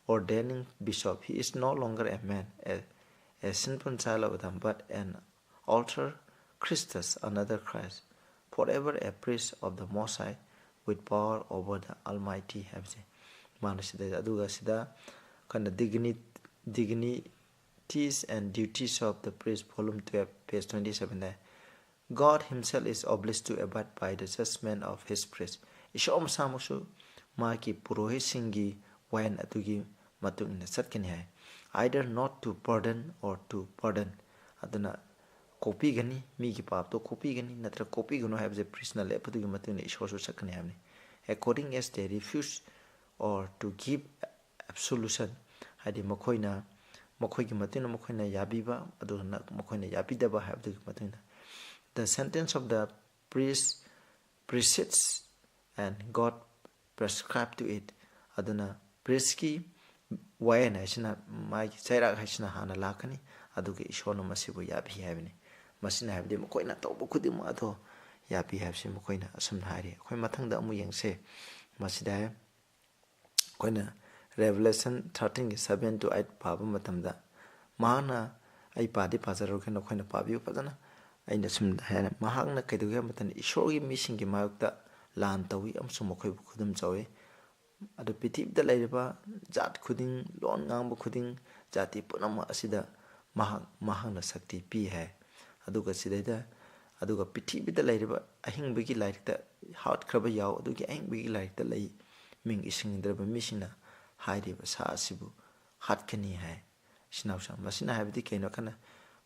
ordaining bishop. "He is no longer a man, a, a sinful child of Adam, but an altered Christus, another Christ, forever a priest of the Most High, with power over the Almighty" ꯍꯥꯏꯕꯁꯦ ꯃꯥꯅ ꯁꯤꯗ, ꯑꯗꯨꯒ ꯁꯤꯗ ꯑꯩꯈꯣꯏꯅ digni-, Dignities and Duties of the Priest, Volume twelve, page twenty seven the, "God himself is obliged to abide by the judgment of his priests." ꯏꯁꯣꯔ ꯃꯁꯥꯃꯛꯁꯨ ꯃꯥꯒꯤ ꯄꯨꯔꯣꯍꯤꯠꯁꯤꯡꯒꯤ ꯋꯥꯌꯦꯜ ꯑꯗꯨꯒꯤ ꯃꯇꯨꯡ ꯏꯟꯅ ꯆꯠꯀꯅꯤ ꯍꯥꯏ꯫ "Either not to pardon or to pardon." ꯑꯗꯨꯅ ꯀꯣꯛꯄꯤꯒꯅꯤ, ꯃꯤꯒꯤ ꯄꯥꯞꯇꯣ ꯀꯣꯛꯄꯤꯒꯅꯤ ꯅꯠꯇ꯭ꯔꯒ ꯀꯣꯛꯄꯤꯒꯅꯨ ꯍꯥꯏꯕꯁꯦ priestꯅ ꯂꯦꯞꯄꯗꯨꯒꯤ ꯃꯇꯨꯡ ꯏꯟꯅ ꯏꯁꯣꯔꯁꯨ ꯆꯠꯀꯅꯤ ꯍꯥꯏꯕꯅꯤ꯫ "According as they refuse or to give absolution," ꯍꯥꯏꯗꯤ ꯃꯈꯣꯏꯅ, ꯃꯈꯣꯏꯒꯤ ꯃꯇꯨꯡ ꯏꯟꯅ ꯃꯈꯣꯏꯅ ꯌꯥꯕꯤꯕ, ꯑꯗꯨꯒ ꯃꯈꯣꯏꯅ ꯌꯥꯕꯤꯗꯕ ꯍꯥꯏꯕꯗꯨꯒꯤ ꯃꯇꯨꯡ ꯏꯟꯅ, "The sentence of the priest precedes and God prescribe to it." ꯑꯗꯨꯅ priestꯀꯤ ꯋꯥꯌꯦꯜ ꯍꯥꯏꯁꯤꯅ, ꯃꯥꯒꯤ ꯆꯩꯔꯥꯛ ꯍꯥꯏꯁꯤꯅ ꯍꯥꯟꯅ ꯂꯥꯛꯀꯅꯤ, ꯑꯗꯨꯒ ꯏꯁꯣꯔꯅ ꯃꯁꯤꯕꯨ ꯌꯥꯕꯤ ꯍꯥꯏꯕꯅꯤ꯫ ꯃꯁꯤꯅ ꯍꯥꯏꯕꯗꯤ ꯃꯈꯣꯏꯅ ꯇꯧꯕ ꯈꯨꯗꯤꯡꯃꯛ ꯑꯗꯣ ꯌꯥꯕꯤ ꯍꯥꯏꯕꯁꯤ ꯃꯈꯣꯏꯅ ꯑꯁꯨꯝꯅ ꯍꯥꯏꯔꯤ꯫ ꯑꯩꯈꯣꯏ ꯃꯊꯪꯗ ꯑꯃꯨꯛ ꯌꯦꯡꯁꯦ꯫ ꯃꯁꯤꯗ ꯑꯩꯈꯣꯏꯅ Revelation thirteen seven to eight ꯄꯥꯕ ꯃꯇꯝꯗ, ꯃꯍꯥꯛꯅ, ꯑꯩ ꯄꯥꯗꯤ ꯄꯥꯖꯔꯣꯏꯒꯦ, ꯅꯈꯣꯏꯅ ꯄꯥꯕꯤꯌꯨ ꯐꯖꯅ꯫ ꯑꯩꯅ ꯁꯨꯝ ꯍꯥꯏꯔꯦ, ꯃꯍꯥꯛꯅ ꯀꯩꯗꯧꯒꯦ ꯍꯥꯏꯕ ꯃꯇꯝꯗ ꯏꯁꯣꯔꯒꯤ ꯃꯤꯁꯤꯡꯒꯤ ꯃꯥꯌꯣꯛꯇ ꯂꯥꯟ ꯇꯧꯏ ꯑꯃꯁꯨꯡ ꯃꯈꯣꯏꯕꯨ ꯈꯨꯗꯨꯝ ꯆꯧꯏ꯫ ꯑꯗꯨ ꯄ꯭ꯔꯤꯊꯤꯕꯤꯗ ꯂꯩꯔꯤꯕ ꯖꯥꯠ ꯈꯨꯗꯤꯡ, ꯂꯣꯟ ꯉꯥꯡꯕ ꯈꯨꯗꯤꯡ, ꯖꯥꯇꯤ ꯄꯨꯝꯅꯃꯛ ꯑꯁꯤꯗ ꯃꯍꯥꯛ, ꯃꯍꯥꯛꯅ ꯁꯛꯇꯤ ꯄꯤ ꯍꯥꯏ꯫ ꯑꯗꯨꯒ ꯁꯤꯗꯩꯗ, ꯑꯗꯨꯒ ꯄ꯭ꯔꯤꯊꯤꯕꯤꯗ ꯂꯩꯔꯤꯕ ꯑꯍꯤꯡꯕꯒꯤ ꯂꯥꯏꯔꯤꯛꯇ ꯍꯥꯠꯈ꯭ꯔꯕ ꯌꯥꯎ, ꯑꯗꯨꯒꯤ ꯑꯍꯤꯡꯕꯒꯤ ꯂꯥꯏꯔꯤꯛꯇ ꯂꯩ, ꯃꯤꯡ ꯏꯁꯤꯟꯈꯤꯗ꯭ꯔꯕ ꯃꯤꯁꯤꯡꯅ ꯍꯥꯏꯔꯤꯕ ꯁꯥ ꯑꯁꯤꯕꯨ ꯍꯥꯠꯀꯅꯤ ꯍꯥꯏ꯫ ꯏꯆꯤꯟ ꯏꯅꯥꯎꯁꯤꯡ, ꯃꯁꯤꯅ ꯍꯥꯏꯕꯗꯤ ꯀꯩꯅꯣ ꯈꯟꯅ,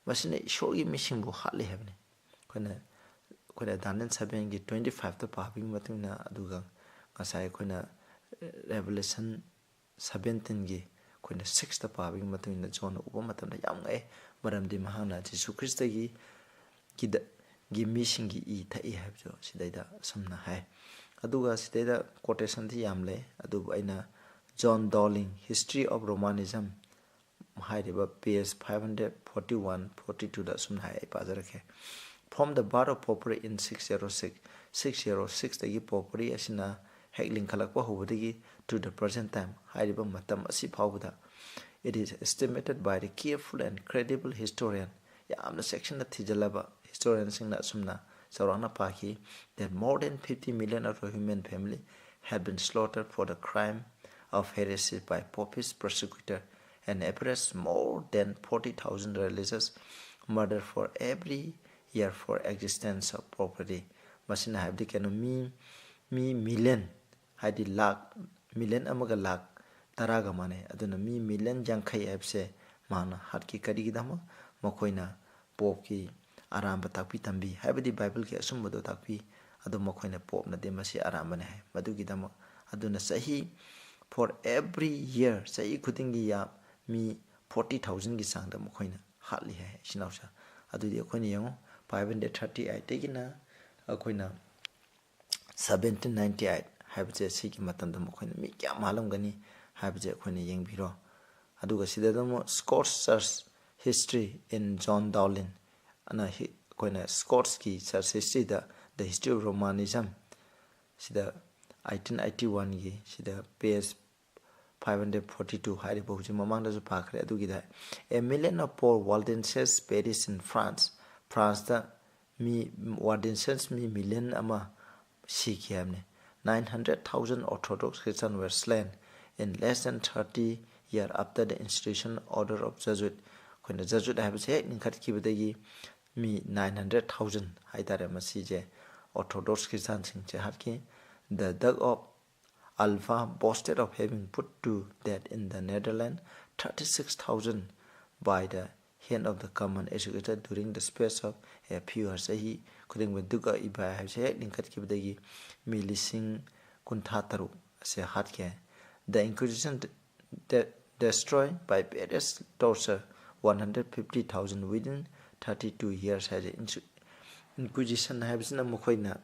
ꯃꯁꯤꯅ ꯏꯁꯣꯔꯒꯤ ꯃꯤꯁꯤꯡꯕꯨ ꯍꯥꯠꯂꯤ ꯍꯥꯏꯕꯅꯤ꯫ ꯑꯩꯈꯣꯏꯅ, ꯑꯩꯈꯣꯏꯅ Daniel sevenꯒꯤ twenty fiveꯇ ꯄꯥꯕꯒꯤ ꯃꯇꯨꯡ ꯏꯟꯅ, ꯑꯗꯨꯒ ꯉꯁꯥꯏ ꯑꯩꯈꯣꯏꯅ Revelation seventeenꯒꯤ ꯑꯩꯈꯣꯏꯅ sixꯇ ꯄꯥꯕꯒꯤ ꯃꯇꯨꯡ ꯏꯟꯅ ꯖꯣꯟꯅ ꯎꯕ ꯃꯇꯝꯗ ꯌꯥꯝ ꯉꯛꯑꯦ꯫ ꯃꯔꯝꯗꯤ ꯃꯍꯥꯛꯅ ꯖꯤꯁꯨ ꯈ꯭ꯔꯤꯁꯇꯒꯤ, ꯀꯤꯗ-, ꯒꯤ ꯃꯤꯁꯤꯡꯒꯤ ꯏ ꯊꯛꯏ ꯍꯥꯏꯕꯁꯨ ꯁꯤꯗꯩꯗ ꯑꯁꯨꯝꯅ ꯍꯥꯏ꯫ ꯑꯗꯨꯒ ꯁꯤꯗꯩꯗ quotationꯗꯤ ꯌꯥꯝ ꯂꯩ, ꯑꯗꯨꯕꯨ ꯑꯩꯅ John Dowling History of Romanism ꯍꯥꯏꯔꯤꯕ page five forty-one forty-twoꯗ ꯑꯁꯨꯝꯅ ꯍꯥꯏ, ꯑꯩ ꯄꯥꯖꯔꯛꯀꯦ꯫ From the birth of popery in six zero six, six zero sixꯇꯒꯤ popery ꯑꯁꯤꯅ ꯍꯦꯛ ꯂꯤꯡꯈꯠꯂꯛꯄ ꯍꯧꯕꯗꯒꯤ to the present time, ꯍꯥꯏꯔꯤꯕ ꯃꯇꯝ ꯑꯁꯤ ꯐꯥꯎꯕꯗ, it is estimated by the careful and credible historian, ꯌꯥꯝꯅ ꯆꯦꯛꯁꯤꯟꯅ ꯊꯤꯖꯤꯜꯂꯕ historianꯁꯤꯡꯅ ꯑꯁꯨꯝꯅ ꯆꯥꯎꯔꯥꯛꯅ ꯄꯥꯈꯤ, that more than fifty million of the human family had been slaughtered for the crime of heresy by popish persecutor, and average more than forty thousand religious murder for every year for existence of popery. ꯃꯁꯤꯅ ꯍꯥꯏꯕꯗꯤ ꯀꯩꯅꯣ, ꯃꯤ ꯃꯤ million, ꯍꯥꯏꯗꯤ ꯂꯥꯛ, million ꯑꯃꯒ ꯂꯥꯛ ꯇꯔꯥꯒ ꯃꯥꯟꯅꯩ꯫ ꯑꯗꯨꯅ ꯃꯤ million ꯌꯥꯡꯈꯩ ꯍꯥꯏꯕꯁꯦ ꯃꯥꯅ ꯍꯥꯠꯈꯤ꯫ ꯀꯔꯤꯒꯤꯗꯃꯛ? ꯃꯈꯣꯏꯅ ꯄꯣꯞꯀꯤ ꯑꯔꯥꯟꯕ ꯇꯥꯛꯄꯤ ꯇꯝꯕꯤ, ꯍꯥꯏꯕꯗꯤ ꯕꯥꯏꯕꯜꯒꯤ ꯑꯆꯨꯝꯕꯗꯣ ꯇꯥꯛꯄꯤ, ꯑꯗꯣ ꯃꯈꯣꯏꯅ ꯄꯣꯞꯅꯗꯤ ꯃꯁꯤ ꯑꯔꯥꯟꯕꯅꯤ ꯍꯥꯏ꯫ ꯃꯗꯨꯒꯤꯗꯃꯛ ꯑꯗꯨꯅ ꯆꯍꯤ, for every year, ꯆꯍꯤ ꯈꯨꯗꯤꯡꯒꯤ ꯌꯥ-, ꯃꯤ forty thousandꯒꯤ ꯆꯥꯡꯗ ꯃꯈꯣꯏꯅ ꯍꯥꯠꯂꯤ ꯍꯥꯏ, ꯏꯆꯤꯟ ꯏꯅꯥꯎꯁꯦ꯫ ꯑꯗꯨꯗꯤ ꯑꯩꯈꯣꯏꯅ ꯌꯦꯡꯉꯨ, five hundred thirty eightꯇꯒꯤꯅ ꯑꯩꯈꯣꯏꯅ seventeen ninety eight ꯍꯥꯏꯕꯁꯦ, ꯁꯤꯒꯤ ꯃꯇꯝꯗ ꯃꯈꯣꯏꯅ ꯃꯤ ꯀꯌꯥꯝ ꯍꯥꯠꯂꯝꯒꯅꯤ ꯍꯥꯏꯕꯁꯦ ꯑꯩꯈꯣꯏꯅ ꯌꯦꯡꯕꯤꯔꯣ꯫ ꯑꯗꯨꯒ ꯁꯤꯗ ꯑꯃꯨꯛ Scots Church History in John Dowling ꯑꯅ ꯍꯤ-, ꯑꯩꯈꯣꯏꯅ Scotsꯀꯤ church historyꯗ The History of Romanism ꯁꯤꯗ eighteen eighty-oneꯒꯤ ꯁꯤꯗ page five forty-two ꯍꯥꯏꯔꯤꯕ ꯍꯧꯖꯤꯛ ꯃꯃꯥꯡꯗꯁꯨ ꯄꯥꯈ꯭ꯔꯦ꯫ ꯑꯗꯨꯒꯤꯗ, a million of poor Waldenses perish in France, Franceꯇ me Waldenses me million ꯑꯃ ꯁꯤꯈꯤ ꯍꯥꯏꯕꯅꯤ꯫ Nine hundred thousand Orthodox Christians were slain in less than thirty years after the institution order of Jesuit꯫ ꯑꯩꯈꯣꯏꯅ Jesuit ꯍꯥꯏꯕꯁꯦ ꯍꯦꯛ ꯂꯤꯡꯈꯠꯈꯤꯕꯗꯒꯤ ꯃꯤ nine hundred thousand ꯍꯥꯏꯇꯥꯔꯦ, ꯃꯁꯤꯁꯦ Orthodox Christianꯁꯤꯡꯁꯦ ꯍꯥꯠꯈꯤ꯫ The Duke of Alva boasted of having put to death in the Netherlands thirty-six thousand by the hand of the common executor during the space of a few years꯫ ꯆꯍꯤ ꯈꯨꯗꯤꯡꯃꯛ Duke of Alva ꯍꯥꯏꯕꯁꯦ ꯍꯦꯛ ꯂꯤꯡꯈꯠꯈꯤꯕꯗꯒꯤ ꯃꯤ ꯂꯤꯁꯤꯡ ꯀꯨꯟꯊ꯭ꯔꯥ ꯇꯔꯨꯛ ꯑꯁꯦ ꯍꯥꯠꯈꯤ꯫ The Inquisition de-, destroyed by various torture one hundred fifty thousand within thirty-two years ꯍꯥꯏꯁꯦ꯫ Insu-, Inquisition ꯍꯥꯏꯕꯁꯤꯅ ꯃꯈꯣꯏꯅ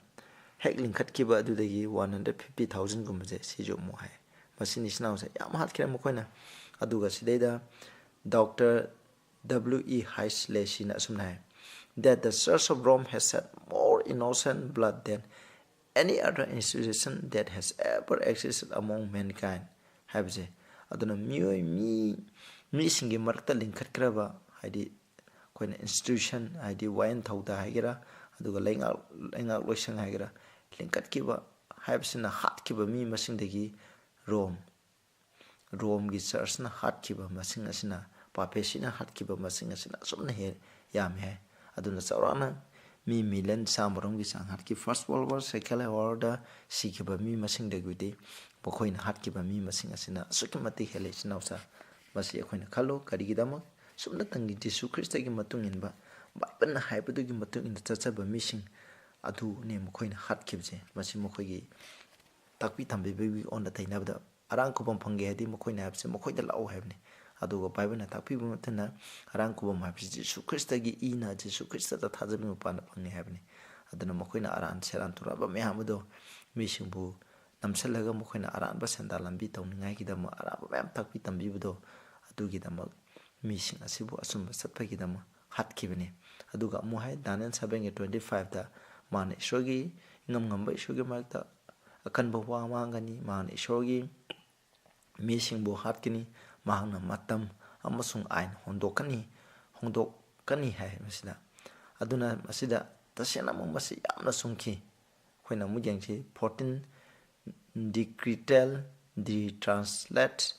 ꯍꯦꯛ ꯂꯤꯡꯈꯠꯈꯤꯕ ꯑꯗꯨꯗꯒꯤ one hundred fifty thousand ꯒꯨꯝꯕꯁꯦ ꯁꯤꯁꯨ ꯑꯃꯨꯛ ꯍꯥꯏ꯫ ꯃꯁꯤꯅꯤ ꯏꯆꯤꯟ ꯏꯅꯥꯎꯁꯦ ꯌꯥꯝ ꯍꯥꯠꯈ꯭ꯔꯦ ꯃꯈꯣꯏꯅ꯫ ꯑꯗꯨꯒ ꯁꯤꯗꯩꯗ Doctor W E Haisleyꯁꯤꯅ ꯑꯁꯨꯝꯅ ꯍꯥꯏ, that the Church of Rome has shed more innocent blood than any other institution that has ever existed among mankind ꯍꯥꯏꯕꯁꯦ꯫ ꯑꯗꯨꯅ ꯃꯤꯑꯣꯏ ꯃꯤ ꯃꯤꯁꯤꯡꯒꯤ ꯃꯔꯛꯇ ꯂꯤꯡꯈꯠꯈ꯭ꯔꯕ, ꯍꯥꯏꯗꯤ ꯑꯩꯈꯣꯏꯅ institution, ꯍꯥꯏꯗꯤ ꯋꯥꯌꯦꯜ ꯊꯧꯗꯥ ꯍꯥꯏꯒꯦꯔꯥ, ꯑꯗꯨꯒ ꯂꯩꯉꯥꯛ ꯂꯩꯉꯥꯛ ꯂꯣꯏꯁꯪ ꯍꯥꯏꯒꯦꯔꯥ, ꯂꯤꯡꯈꯠꯈꯤꯕ ꯍꯥꯏꯕꯁꯤꯅ ꯍꯥꯠꯈꯤꯕ ꯃꯤ ꯃꯁꯤꯡꯗꯒꯤ ꯔꯣꯝ ꯔꯣꯝꯒꯤ ꯆꯔꯆꯅ ꯍꯥꯠꯈꯤꯕ ꯃꯁꯤꯡ ꯑꯁꯤꯅ, ꯄꯥꯄꯦꯁꯤꯅ ꯍꯥꯠꯈꯤꯕ ꯃꯁꯤꯡ ꯑꯁꯤꯅ ꯑꯁꯨꯝꯅ ꯍꯦ ꯌꯥꯝꯃꯤ ꯍꯥꯏ꯫ ꯑꯗꯨꯅ ꯆꯥꯎꯔꯥꯛꯅ ꯃꯤ ꯃꯤꯂꯤꯌꯟ ꯆꯥꯝꯃꯔꯣꯝꯒꯤ ꯆꯥꯡ ꯍꯥꯠꯈꯤ꯫ First World War, Second World War ꯗ ꯁꯤꯈꯤꯕ ꯃꯤ ꯃꯁꯤꯡꯗꯒꯤꯗꯤ ꯃꯈꯣꯏꯅ ꯍꯥꯠꯈꯤꯕ ꯃꯤ ꯃꯁꯤꯡ ꯑꯁꯤꯅ ꯑꯁꯨꯛꯀꯤ ꯃꯇꯤꯛ ꯍꯦꯜꯂꯦ ꯏꯆꯤꯟ ꯏꯅꯥꯎꯁꯥ꯫ ꯃꯁꯤ ꯑꯩꯈꯣꯏꯅ ꯈꯜꯂꯨ, ꯀꯔꯤꯒꯤꯗꯃꯛ? ꯁꯨꯞꯅꯇꯪꯒꯤ ꯖꯤꯁꯨ ꯈ꯭ꯔꯤꯁꯇꯒꯤ ꯃꯇꯨꯡ ꯏꯟꯕ, ꯕꯥꯏꯕꯜꯅ ꯍꯥꯏꯕꯗꯨꯒꯤ ꯃꯇꯨꯡ ꯏꯟꯅ ꯆꯠꯆꯕ ꯃꯤꯁꯤꯡ ꯑꯗꯨꯅꯤ ꯃꯈꯣꯏꯅ ꯍꯥꯠꯈꯤꯕꯁꯦ꯫ ꯃꯁꯤ ꯃꯈꯣꯏꯒꯤ ꯇꯥꯛꯄꯤ ꯇꯝꯕꯤꯕꯒꯤ ꯑꯣꯟꯅ ꯇꯩꯅꯕꯗ ꯑꯔꯥꯡ ꯈꯨꯕꯝ ꯐꯪꯒꯦ ꯍꯥꯏꯗꯤ ꯃꯈꯣꯏꯅ ꯍꯥꯏꯕꯁꯦ ꯃꯈꯣꯏꯗ ꯂꯥꯛꯎ ꯍꯥꯏꯕꯅꯤ꯫ ꯑꯗꯨꯒ ꯕꯥꯏꯕꯜꯅ ꯇꯥꯛꯄꯤꯕ ꯃꯇꯨꯡ ꯏꯟꯅ ꯑꯔꯥꯡ ꯈꯨꯕꯝ ꯍꯥꯏꯕꯁꯤ ꯖꯤꯁꯨ ꯈ꯭ꯔꯤꯁꯇꯒꯤ ꯏꯅ ꯖꯤꯁꯨ ꯈ꯭ꯔꯤꯁꯇꯗ ꯊꯥꯖꯕꯒꯤ ꯃꯄꯥꯟꯗ ꯐꯪꯉꯤ ꯍꯥꯏꯕꯅꯤ꯫ ꯑꯗꯨꯅ ꯃꯈꯣꯏꯅ ꯑꯔꯥꯟ ꯁꯦꯔꯥꯟ ꯇꯨꯔꯥꯟꯕ ꯃꯌꯥꯝ ꯑꯗꯣ ꯃꯤꯁꯤꯡꯕꯨ ꯅꯝꯁꯤꯜꯂꯒ ꯃꯈꯣꯏꯅ ꯑꯔꯥꯟꯕ ꯁꯦꯟꯗꯥꯟ ꯂꯝꯕꯤ ꯇꯧꯅꯤꯡꯉꯥꯏꯒꯤꯗꯃꯛ ꯑꯔꯥꯟꯕ ꯃꯌꯥꯝ ꯇꯥꯛꯄꯤ ꯇꯝꯕꯤꯕꯗꯣ, ꯑꯗꯨꯒꯤꯗꯃꯛ ꯃꯤꯁꯤꯡ ꯑꯁꯤꯕꯨ ꯑꯆꯨꯝꯕ ꯆꯠꯄꯒꯤꯗꯃꯛ ꯍꯥꯠꯈꯤꯕꯅꯤ꯫ ꯑꯗꯨꯒ ꯑꯃꯨꯛ ꯍꯥꯏ, Daniel seven ꯒꯤ twenty five ꯇ, ꯃꯥꯅ ꯏꯁꯣꯔꯒꯤ, ꯏꯉꯝ ꯉꯝꯕ ꯏꯁꯣꯔꯒꯤ ꯃꯔꯛꯇ ꯑꯀꯟꯕ ꯋꯥ ꯉꯥꯡꯒꯅꯤ, ꯃꯥꯅ ꯏꯁꯣꯔꯒꯤ ꯃꯤꯁꯤꯡꯕꯨ ꯍꯥꯠꯀꯅꯤ, ꯃꯍꯥꯛꯅ ꯃꯇꯝ ꯑꯃꯁꯨꯡ ꯑꯥꯏꯟ ꯍꯣꯡꯗꯣꯛꯀꯅꯤ, ꯍꯣꯡꯗꯣꯛꯀꯅꯤ ꯍꯥꯏ ꯃꯁꯤꯗ꯫ ꯑꯗꯨꯅ ꯃꯁꯤꯗ ꯇꯁꯦꯡꯅꯃꯛ ꯃꯁꯤ ꯌꯥꯝꯅ ꯆꯨꯝꯈꯤ꯫ ꯑꯩꯈꯣꯏꯅ ꯑꯃꯨꯛ ꯌꯦꯡꯁꯤ, fourteen Decretal de Translate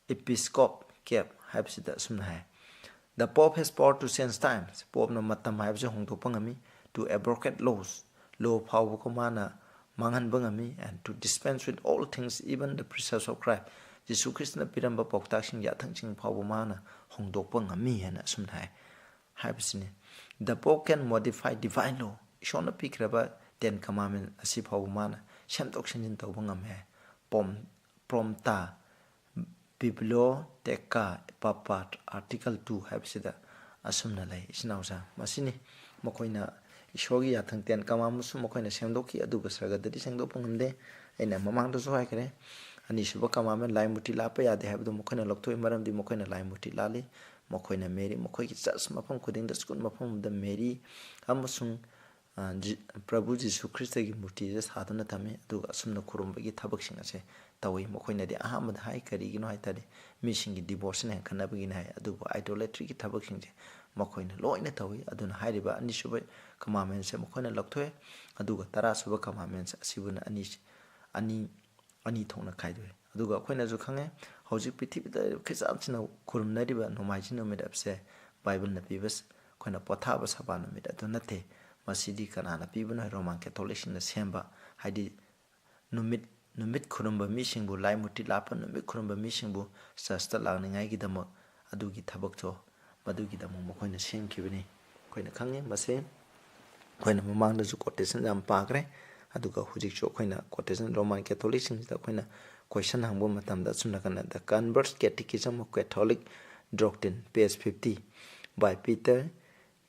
Episcopate ꯍꯥꯏꯕꯁꯤꯗ ꯑꯁꯨꯝꯅ ꯍꯥꯏ, "The Pope has power to change times." ꯄꯣꯞꯅ ꯃꯇꯝ ꯍꯥꯏꯕꯁꯤ ꯍꯣꯡꯗꯣꯛꯄ ꯉꯝꯃꯤ, "to abrogate laws," ꯂꯣ ꯐꯥꯎꯕꯀꯣ ꯃꯥꯅ ꯃꯥꯡꯍꯟꯕ ꯉꯝꯃꯤ, "and to dispense with all things, even the precepts of Christ." ꯖꯤꯁꯨ ꯈ꯭ꯔꯤꯁꯇꯅ ꯄꯤꯔꯝꯕ ꯄꯥꯎꯇꯥꯛꯁꯤꯡ, ꯌꯥꯊꯪꯁꯤꯡ ꯐꯥꯎꯕ ꯃꯥꯅ ꯍꯣꯡꯗꯣꯛꯄ ꯉꯝꯃꯤ ꯍꯥꯏꯅ ꯑꯁꯨꯝꯅ ꯍꯥꯏ ꯍꯥꯏꯕꯁꯤꯅꯤ꯫ "The Pope can modify divine law." ꯏꯁꯣꯔꯅ ꯄꯤꯈ꯭ꯔꯕ Ten Commandment ꯑꯁꯤ ꯐꯥꯎꯕ ꯃꯥꯅ ꯁꯦꯝꯗꯣꯛ ꯁꯦꯝꯖꯤꯟ ꯇꯧꯕ ꯉꯝꯃꯤ ꯍꯥꯏ꯫ ꯄꯣꯝ ꯄ꯭ꯔꯣꯝꯇꯥ ꯕꯤꯕ꯭ꯂꯤꯌꯣꯇꯦꯀꯥ ꯄꯥꯄꯥ ꯑꯥꯔꯇꯤꯀꯜ two ꯍꯥꯏꯕꯁꯤꯗ ꯑꯁꯨꯝꯅ ꯂꯩ ꯏꯆꯤꯟ ꯏꯅꯥꯎꯁꯥ꯫ ꯃꯁꯤꯅꯤ ꯃꯈꯣꯏꯅ ꯏꯁꯣꯔꯒꯤ ꯌꯥꯊꯪ Ten Commandments ꯁꯨ ꯃꯈꯣꯏꯅ ꯁꯦꯝꯗꯣꯛꯈꯤ, ꯑꯗꯨꯒ ꯁꯔꯒꯗꯗꯤ ꯁꯦꯡꯗꯣꯛꯄ ꯉꯝꯗꯦ꯫ ꯑꯩꯅ ꯃꯃꯥꯡꯗꯁꯨ ꯍꯥꯏꯈ꯭ꯔꯦ, ꯑꯅꯤꯁꯨꯕ commandment ꯂꯥꯏ ꯃꯨꯔꯇꯤ ꯂꯥꯠꯄ ꯌꯥꯗꯦ ꯍꯥꯏꯕꯗꯨ ꯃꯈꯣꯏꯅ ꯂꯧꯊꯣꯛꯏ, ꯃꯔꯝꯗꯤ ꯃꯈꯣꯏꯅ ꯂꯥꯏ ꯃꯨꯔꯇꯤ ꯂꯥꯠꯂꯤ꯫ ꯃꯈꯣꯏꯅ ꯃꯦꯔꯤ, ꯃꯈꯣꯏꯒꯤ church ꯃꯐꯝ ꯈꯨꯗꯤꯡꯗ, school ꯃꯐꯝꯗ ꯃꯦꯔꯤ ꯑꯃꯁꯨꯡ, ꯑ, ꯖꯤ-, ꯄ꯭ꯔꯚꯨ ꯖꯤꯁꯨ ꯈ꯭ꯔꯤꯁꯇꯒꯤ ꯃꯨꯔꯇꯤꯁꯦ ꯁꯥꯗꯨꯅ ꯊꯝꯃꯤ, ꯑꯗꯨꯒ ꯑꯁꯨꯝꯅ ꯈꯨꯔꯨꯝꯕꯒꯤ ꯊꯕꯛꯁꯤꯡ ꯑꯁꯦ ꯇꯧꯏ꯫ ꯃꯈꯣꯏꯅꯗꯤ ꯑꯍꯥꯟꯕꯗ ꯍꯥꯏ, ꯀꯔꯤꯒꯤꯅꯣ ꯍꯥꯏ ꯇꯥꯔꯗꯤ ꯃꯤꯁꯤꯡꯒꯤ devotion ꯍꯦꯟꯒꯠꯅꯕꯒꯤꯅꯤ ꯍꯥꯏ, ꯑꯗꯨꯕꯨ idolatry ꯒꯤ ꯊꯕꯛꯁꯤꯡꯁꯦ ꯃꯈꯣꯏꯅ ꯂꯣꯏꯅ ꯇꯧꯏ꯫ ꯑꯗꯨꯅ ꯍꯥꯏꯔꯤꯕ ꯑꯅꯤꯁꯨꯕ commandment ꯁꯦ ꯃꯈꯣꯏꯅ ꯂꯧꯊꯣꯛꯑꯦ, ꯑꯗꯨꯒ ꯇꯔꯥꯁꯨꯕ commandment ꯑꯁꯤꯕꯨꯅ ꯑꯅꯤ, ꯑꯅꯤ, ꯑꯅꯤ ꯊꯣꯛꯅ ꯈꯥꯏꯗꯣꯛꯑꯦ꯫ ꯑꯗꯨꯒ ꯑꯩꯈꯣꯏꯅꯁꯨ ꯈꯪꯉꯦ, ꯍꯧꯖꯤꯛ ꯄ꯭ꯔꯤꯊꯤꯕꯤꯗ ꯈ꯭ꯔꯤꯁꯇꯥꯟꯁꯤꯡꯅ ꯈꯨꯔꯨꯝꯅꯔꯤꯕ ꯅꯣꯡꯃꯥꯏꯖꯤꯡ ꯅꯨꯃꯤꯠ ꯑꯁꯦ ꯕꯥꯏꯕꯜꯅ ꯄꯤꯕ ꯁ-, ꯑꯩꯈꯣꯏꯅ ꯄꯣꯊꯥꯕ ꯁꯕꯥꯠ ꯅꯨꯃꯤꯠ ꯑꯗꯨ ꯅꯠꯇꯦ꯫ ꯃꯁꯤꯗꯤ ꯀꯅꯥꯅ ꯄꯤꯕꯅꯣ ꯍꯥꯏ, ꯔꯣꯃꯥꯟ ꯀꯦꯊꯣꯂꯤꯛꯁꯤꯡꯅ ꯁꯦꯝꯕ, ꯍꯥꯏꯗꯤ ꯅꯨꯃꯤꯠ, ꯅꯨꯃꯤꯠ ꯈꯨꯔꯨꯝꯕ ꯃꯤꯁꯤꯡꯕꯨ, ꯂꯥꯏ ꯃꯨꯔꯇꯤ ꯂꯥꯠꯄ ꯅꯨꯃꯤꯠ ꯈꯨꯔꯨꯝꯕ ꯃꯤꯁꯤꯡꯕꯨ church ꯇ ꯂꯥꯛꯅꯤꯡꯉꯥꯏꯒꯤꯗꯃꯛ ꯑꯗꯨꯒꯤ ꯊꯕꯛꯇꯣ, ꯃꯗꯨꯒꯤꯗꯃꯛ ꯃꯈꯣꯏꯅ ꯁꯦꯝꯈꯤꯕꯅꯤ꯫ ꯑꯩꯈꯣꯏꯅ ꯈꯪꯉꯤ ꯃꯁꯤ꯫ ꯑꯩꯈꯣꯏꯅ ꯃꯃꯥꯡꯗꯁꯨ quotation ꯌꯥꯝ ꯄꯥꯈ꯭ꯔꯦ, ꯑꯗꯨꯒ ꯍꯧꯖꯤꯛꯁꯨ ꯑꯩꯈꯣꯏꯅ quotation, ꯔꯣꯃꯥꯟ ꯀꯦꯊꯣꯂꯤꯛꯁꯤꯡꯁꯤꯗ ꯑꯩꯈꯣꯏꯅ question ꯍꯪꯕ ꯃꯇꯝꯗ ꯑꯁꯨꯝ ꯅꯥꯀꯟꯗ, "The Converse Catechism of Catholic Doctrine, page fifty, by Peter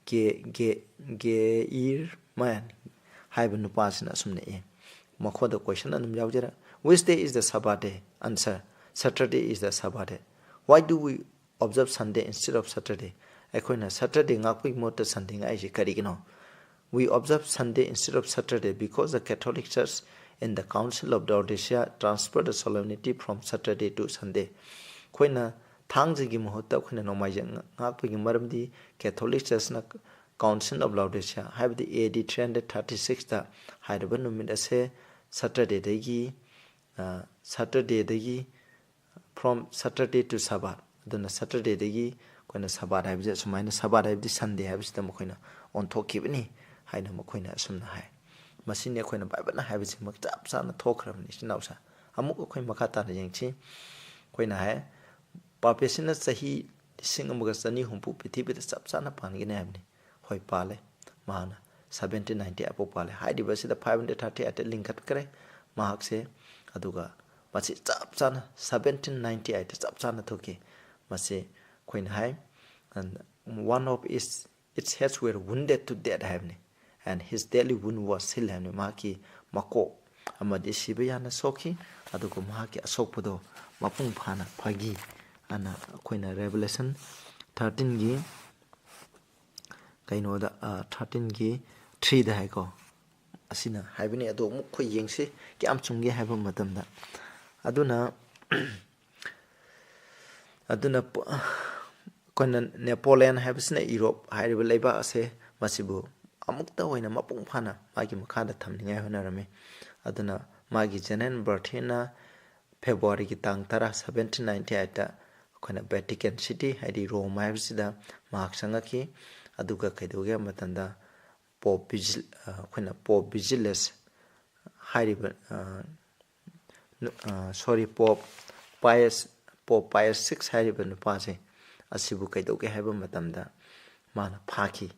ꯒꯦ-, ꯒꯦ-, ꯒꯦꯏꯔꯃꯥꯟ" ꯍꯥꯏꯕ ꯅꯨꯄꯥꯁꯤꯅ ꯑꯁꯨꯝꯅ ꯏ꯫ ꯃꯈꯣꯏꯗ question ꯑꯗꯨꯝ ꯌꯥꯎꯖꯔꯦ, "Which day is the Sabbath day?" Answer, "Saturday is the Sabbath day." "Why do we observe Sunday instead of Saturday?" ꯑꯩꯈꯣꯏꯅ Saturday ꯉꯥꯛꯄꯒꯤ ꯃꯍꯨꯠꯇ Sunday ꯉꯥꯛꯏꯁꯤ ꯀꯔꯤꯒꯤꯅꯣ? "We observe Sunday instead of Saturday because the Catholic Church in the Council of Laodicea transferred the solemnity from Saturday to Sunday." ꯑꯩꯈꯣꯏꯅ ꯊꯥꯡꯖꯒꯤ ꯃꯍꯨꯠꯇ ꯑꯩꯈꯣꯏꯅ ꯅꯣꯡꯃꯥꯏꯖꯤꯡ ꯉꯥꯛꯄꯒꯤ ꯃꯔꯝꯗꯤ Catholic Church ꯅ Council of Laodicea, ꯍꯥꯏꯕꯗꯤ A D three hundred thirty six ꯇ ꯍꯥꯏꯔꯤꯕ ꯅꯨꯃꯤꯠ ꯑꯁꯦ Saturday ꯗꯒꯤ, ꯑ, Saturday ꯗꯒꯤ, from Saturday to Sabbath, ꯑꯗꯨꯅ Saturday ꯗꯒꯤ ꯑꯩꯈꯣꯏꯅ ꯁꯕꯥꯠ ꯍꯥꯏꯕꯁꯦ, ꯑꯁꯨꯃꯥꯏꯅ ꯁꯕꯥꯠ ꯍꯥꯏꯕꯗꯤ Sunday ꯍꯥꯏꯕꯁꯤꯗ ꯃꯈꯣꯏꯅ ꯑꯣꯟꯊꯣꯛꯈꯤꯕꯅꯤ ꯍꯥꯏꯅ ꯃꯈꯣꯏꯅ ꯑꯁꯨꯝꯅ ꯍꯥꯏ꯫ ꯃꯁꯤꯅꯤ ꯑꯩꯈꯣꯏꯅ ꯕꯥꯏꯕꯜꯅ ꯍꯥꯏꯕꯁꯤꯃꯛ ꯆꯞ ꯆꯥꯅ ꯊꯣꯛꯈ꯭ꯔꯕꯅꯤ, ꯏꯆꯤꯟ ꯏꯅꯥꯎꯁꯦ꯫ ꯑꯃꯨꯛ ꯑꯩꯈꯣꯏ ꯃꯈꯥ ꯇꯥꯅ ꯌꯦꯡꯁꯤ꯫ ꯑꯩꯈꯣꯏꯅ ꯍꯥꯏ, ꯄꯥꯄꯦꯁꯤꯅ ꯆꯍꯤ ꯂꯤꯁꯤꯡ ꯑꯃꯒ ꯆꯅꯤ ꯍꯨꯝꯐꯨ ꯄ꯭ꯔꯤꯊꯤꯕꯤꯗ ꯆꯞ ꯆꯥꯅ ꯄꯥꯟꯒꯅꯤ ꯍꯥꯏꯕꯅꯤ꯫ ꯍꯣꯏ, ꯄꯥꯜꯂꯦ꯫ ꯃꯍꯥꯛꯅ seventeen ninety eight ꯐꯥꯎ ꯄꯥꯜꯂꯦ꯫ ꯍꯥꯏꯔꯤꯕ ꯑꯁꯤꯗ five hundred thirty eight ꯂꯤꯡꯈꯠꯈ꯭ꯔꯦ ꯃꯍꯥꯛꯁꯦ꯫ ꯑꯗꯨꯒ ꯃꯁꯤ ꯆꯞ ꯆꯥꯅ seventeen ninety eight ꯆꯞ ꯆꯥꯅ ꯊꯣꯛꯈꯤ꯫ ꯃꯁꯤ ꯑꯩꯈꯣꯏꯅ ꯍꯥꯏ, "And one of its, its heads were wounded to death" ꯍꯥꯏꯕꯅꯤ꯫ and his deadly wound was healed ꯍꯥꯏꯕꯅꯤ꯫ ꯃꯍꯥꯛꯀꯤ ꯃꯀꯣꯛ ꯑꯃꯗꯤ ꯁꯤꯕ ꯌꯥꯅ ꯁꯣꯛꯈꯤ, ꯑꯗꯨꯒ ꯃꯍꯥꯛꯀꯤ ꯑꯁꯣꯛꯄꯗꯣ ꯃꯄꯨꯡ ꯐꯥꯅ ꯐꯈꯤ ꯑꯅ ꯑꯩꯈꯣꯏꯅ Revelation thirteenꯒꯤ ꯀꯩꯅꯣꯗ, thirteenꯒꯤ threeꯗ ꯍꯥꯏꯀꯣ, ꯑꯁꯤꯅ ꯍꯥꯏꯕꯅꯤ꯫ ꯑꯗꯣ ꯑꯃꯨꯛ ꯑꯩꯈꯣꯏ ꯌꯦꯡꯁꯤ ꯀꯌꯥꯝ ꯆꯨꯝꯒꯦ ꯍꯥꯏꯕ ꯃꯇꯝꯗ꯫ ꯑꯗꯨꯅ ꯑꯗꯨꯅ ꯄ-, ꯑꯩꯈꯣꯏꯅ ꯅꯦꯄꯣꯂꯤꯌꯟ ꯍꯥꯏꯕꯁꯤꯅ ꯌꯨꯔꯣꯞ ꯍꯥꯏꯔꯤꯕ ꯂꯩꯕꯥꯛ ꯑꯁꯦ, ꯃꯁꯤꯕꯨ ꯑꯃꯨꯛꯇ ꯑꯣꯏꯅ ꯃꯄꯨꯡ ꯐꯥꯅ ꯃꯥꯒꯤ ꯃꯈꯥꯗ ꯊꯝꯅꯤꯡꯉꯥꯏ ꯍꯣꯠꯅꯔꯝꯃꯤ꯫ ꯑꯗꯨꯅ ꯃꯥꯒꯤ ꯖꯦꯅꯔꯦꯜ ꯕꯔꯊꯤꯅ ꯐꯦꯕ꯭ꯔꯨꯋꯥꯔꯤꯒꯤ ꯇꯥꯡ ꯇꯔꯥ, seventeen ninety eightꯇ ꯑꯩꯈꯣꯏꯅ ꯚꯦꯇꯤꯀꯟ ꯁꯤꯇꯤ, ꯍꯥꯏꯗꯤ ꯔꯣꯝ ꯍꯥꯏꯕꯁꯤꯗ ꯃꯍꯥꯛ ꯆꯪꯉꯛꯈꯤ꯫ ꯑꯗꯨꯒ ꯀꯩꯗꯧꯒꯦ ꯍꯥꯏꯕ ꯃꯇꯝꯗ ꯄꯣꯞ ꯕꯤꯖꯤ-, ꯑ, ꯑꯩꯈꯣꯏꯅ ꯄꯣꯞ ꯕꯤꯖꯤꯂꯁ ꯍꯥꯏꯔꯤꯕ, ꯑ, ꯅꯨ-, ꯑ, sorry, ꯄꯣꯞ ꯄꯥꯏꯌꯁ, ꯄꯣꯞ ꯄꯥꯏꯌꯁ six ꯍꯥꯏꯔꯤꯕ ꯅꯨꯄꯥꯁꯦ ꯑꯁꯤꯕꯨ ꯀꯩꯗꯧꯒꯦ ꯍꯥꯏꯕ ꯃꯇꯝꯗ ꯃꯥꯅ ꯐꯥꯈꯤ꯫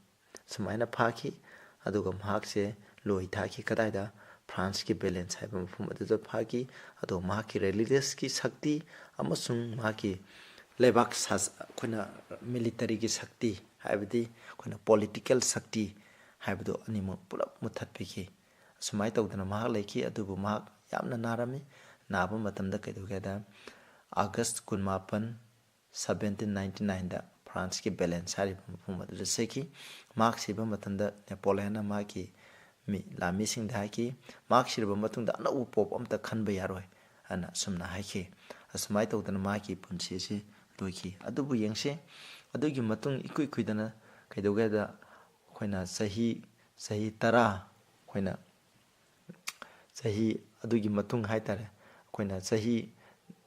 ꯁꯨꯃꯥꯏꯅ ꯐꯥꯈꯤ꯫ ꯑꯗꯨꯒ ꯃꯍꯥꯛꯁꯦ ꯂꯣꯏ ꯊꯥꯈꯤ꯫ ꯀꯗꯥꯏꯗ? ꯐ꯭ꯔꯥꯟꯁꯀꯤ ꯕꯦꯂꯦꯟꯁ ꯍꯥꯏꯕ ꯃꯐꯝ ꯑꯗꯨꯗ ꯐꯥꯈꯤ꯫ ꯑꯗꯨꯒ ꯃꯍꯥꯛꯀꯤ ꯔꯤꯂꯤꯖꯁꯀꯤ ꯁꯛꯇꯤ ꯑꯃꯁꯨꯡ ꯃꯍꯥꯛꯀꯤ ꯂꯩꯕꯥꯛ ꯁꯥꯁ-, ꯑꯩꯈꯣꯏꯅ ꯃꯤꯂꯤꯇꯔꯤꯒꯤ ꯁꯛꯇꯤ, ꯍꯥꯏꯕꯗꯤ ꯑꯩꯈꯣꯏꯅ ꯄꯣꯂꯤꯇꯤꯀꯦꯜ ꯁꯛꯇꯤ ꯍꯥꯏꯕꯗꯨ ꯑꯅꯤꯃꯛ ꯄꯨꯂꯞ ꯃꯨꯠꯊꯠꯄꯤꯈꯤ꯫ ꯑꯁꯨꯃꯥꯏꯅ ꯇꯧꯗꯅ ꯃꯍꯥꯛ ꯂꯩꯈꯤ꯫ ꯑꯗꯨꯕꯨ ꯃꯍꯥꯛ ꯌꯥꯝꯅ ꯅꯥꯔꯝꯃꯤ꯫ ꯅꯥꯕ ꯃꯇꯝꯗ ꯀꯩꯗꯧꯒꯦꯗ, ꯑꯥꯒꯁ ꯀꯨꯟꯃꯥꯄꯟ, seventeen ninety nineꯗ ꯐ꯭ꯔꯥꯟꯁꯀꯤ ꯕꯦꯂꯦꯟꯁ ꯍꯥꯏꯔꯤꯕ ꯃꯐꯝ ꯑꯗꯨꯗ ꯆꯠꯈꯤ꯫ ꯃꯍꯥꯛ ꯁꯤꯕ ꯃꯇꯝꯗ ꯅꯦꯄꯣꯂꯤꯌꯟꯅ ꯃꯥꯒꯤ ꯃꯤ-, ꯂꯥꯟꯃꯤꯁꯤꯡꯗ ꯍꯥꯏꯈꯤ, "ꯃꯍꯥꯛ ꯁꯤꯔꯕ ꯃꯇꯨꯡꯗ ꯑꯅꯧꯕ ꯄꯣꯞ ꯑꯃꯠꯇ ꯈꯟꯕ ꯌꯥꯔꯣꯏ" ꯍꯥꯏꯅ ꯑꯁꯨꯝꯅ ꯍꯥꯏꯈꯤ꯫ ꯑꯁꯨꯃꯥꯏꯅ ꯇꯧꯗꯅ ꯃꯥꯒꯤ ꯄꯨꯟꯁꯤꯁꯤ ꯂꯣꯏꯈꯤ꯫ ꯑꯗꯨꯕꯨ ꯌꯦꯡꯁꯤ, ꯑꯗꯨꯒꯤ ꯃꯇꯨꯡ ꯏꯀꯨꯏ ꯀꯨꯏꯗꯅ ꯀꯩꯗꯧꯒꯦꯗ, ꯑꯩꯈꯣꯏꯅ ꯆꯍꯤ, ꯆꯍꯤ ꯇꯔꯥ, ꯑꯩꯈꯣꯏꯅ ꯆꯍꯤ ꯑꯗꯨꯒꯤ ꯃꯇꯨꯡ ꯍꯥꯏꯇꯥꯔꯦ, ꯑꯩꯈꯣꯏꯅ ꯆꯍꯤ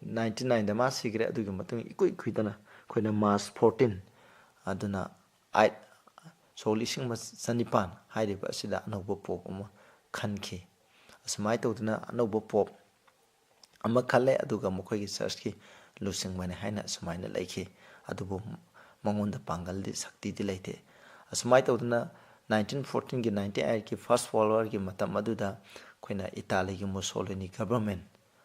ninety nineꯗ ꯃꯥ ꯁꯤꯈ꯭ꯔꯦ꯫ ꯑꯗꯨꯒꯤ ꯃꯇꯨꯡ ꯏꯀꯨꯏ ꯀꯨꯏꯗꯅ ꯑꯩꯈꯣꯏꯅ March fourteen, ꯑꯗꯨꯅ eight, ꯁꯣꯛ ꯂꯤꯁꯤꯡ ꯑꯃ ꯆꯅꯤꯄꯥꯟ ꯍꯥꯏꯔꯤꯕ ꯑꯁꯤꯗ ꯑꯅꯧꯕ ꯄꯣꯞ ꯑꯃ ꯈꯟꯈꯤ꯫ ꯑꯁꯨꯃꯥꯏꯅ ꯇꯧꯗꯅ ꯑꯅꯧꯕ ꯄꯣꯞ ꯑꯃ ꯈꯜꯂꯦ, ꯑꯗꯨꯒ ꯃꯈꯣꯏꯒꯤ ꯆꯔꯆꯀꯤ ꯂꯨꯆꯤꯡꯕꯅꯤ ꯍꯥꯏꯅ ꯑꯁꯨꯃꯥꯏꯅ ꯂꯩꯈꯤ꯫ ꯑꯗꯨꯕꯨ ꯃꯉꯣꯟꯗ ꯄꯥꯡꯒꯜꯗꯤ, ꯁꯛꯇꯤꯗꯤ ꯂꯩꯇꯦ꯫ ꯑꯁꯨꯃꯥꯏꯅ ꯇꯧꯗꯅ nineteen fourteenꯒꯤ ninety eightꯀꯤ First World Warꯒꯤ ꯃꯇꯝ ꯑꯗꯨꯗ ꯑꯩꯈꯣꯏꯅ ꯏꯇꯥꯂꯤꯒꯤ ꯃꯨꯁꯣꯂꯤꯅꯤ ꯒꯚꯔꯟꯃꯦꯟ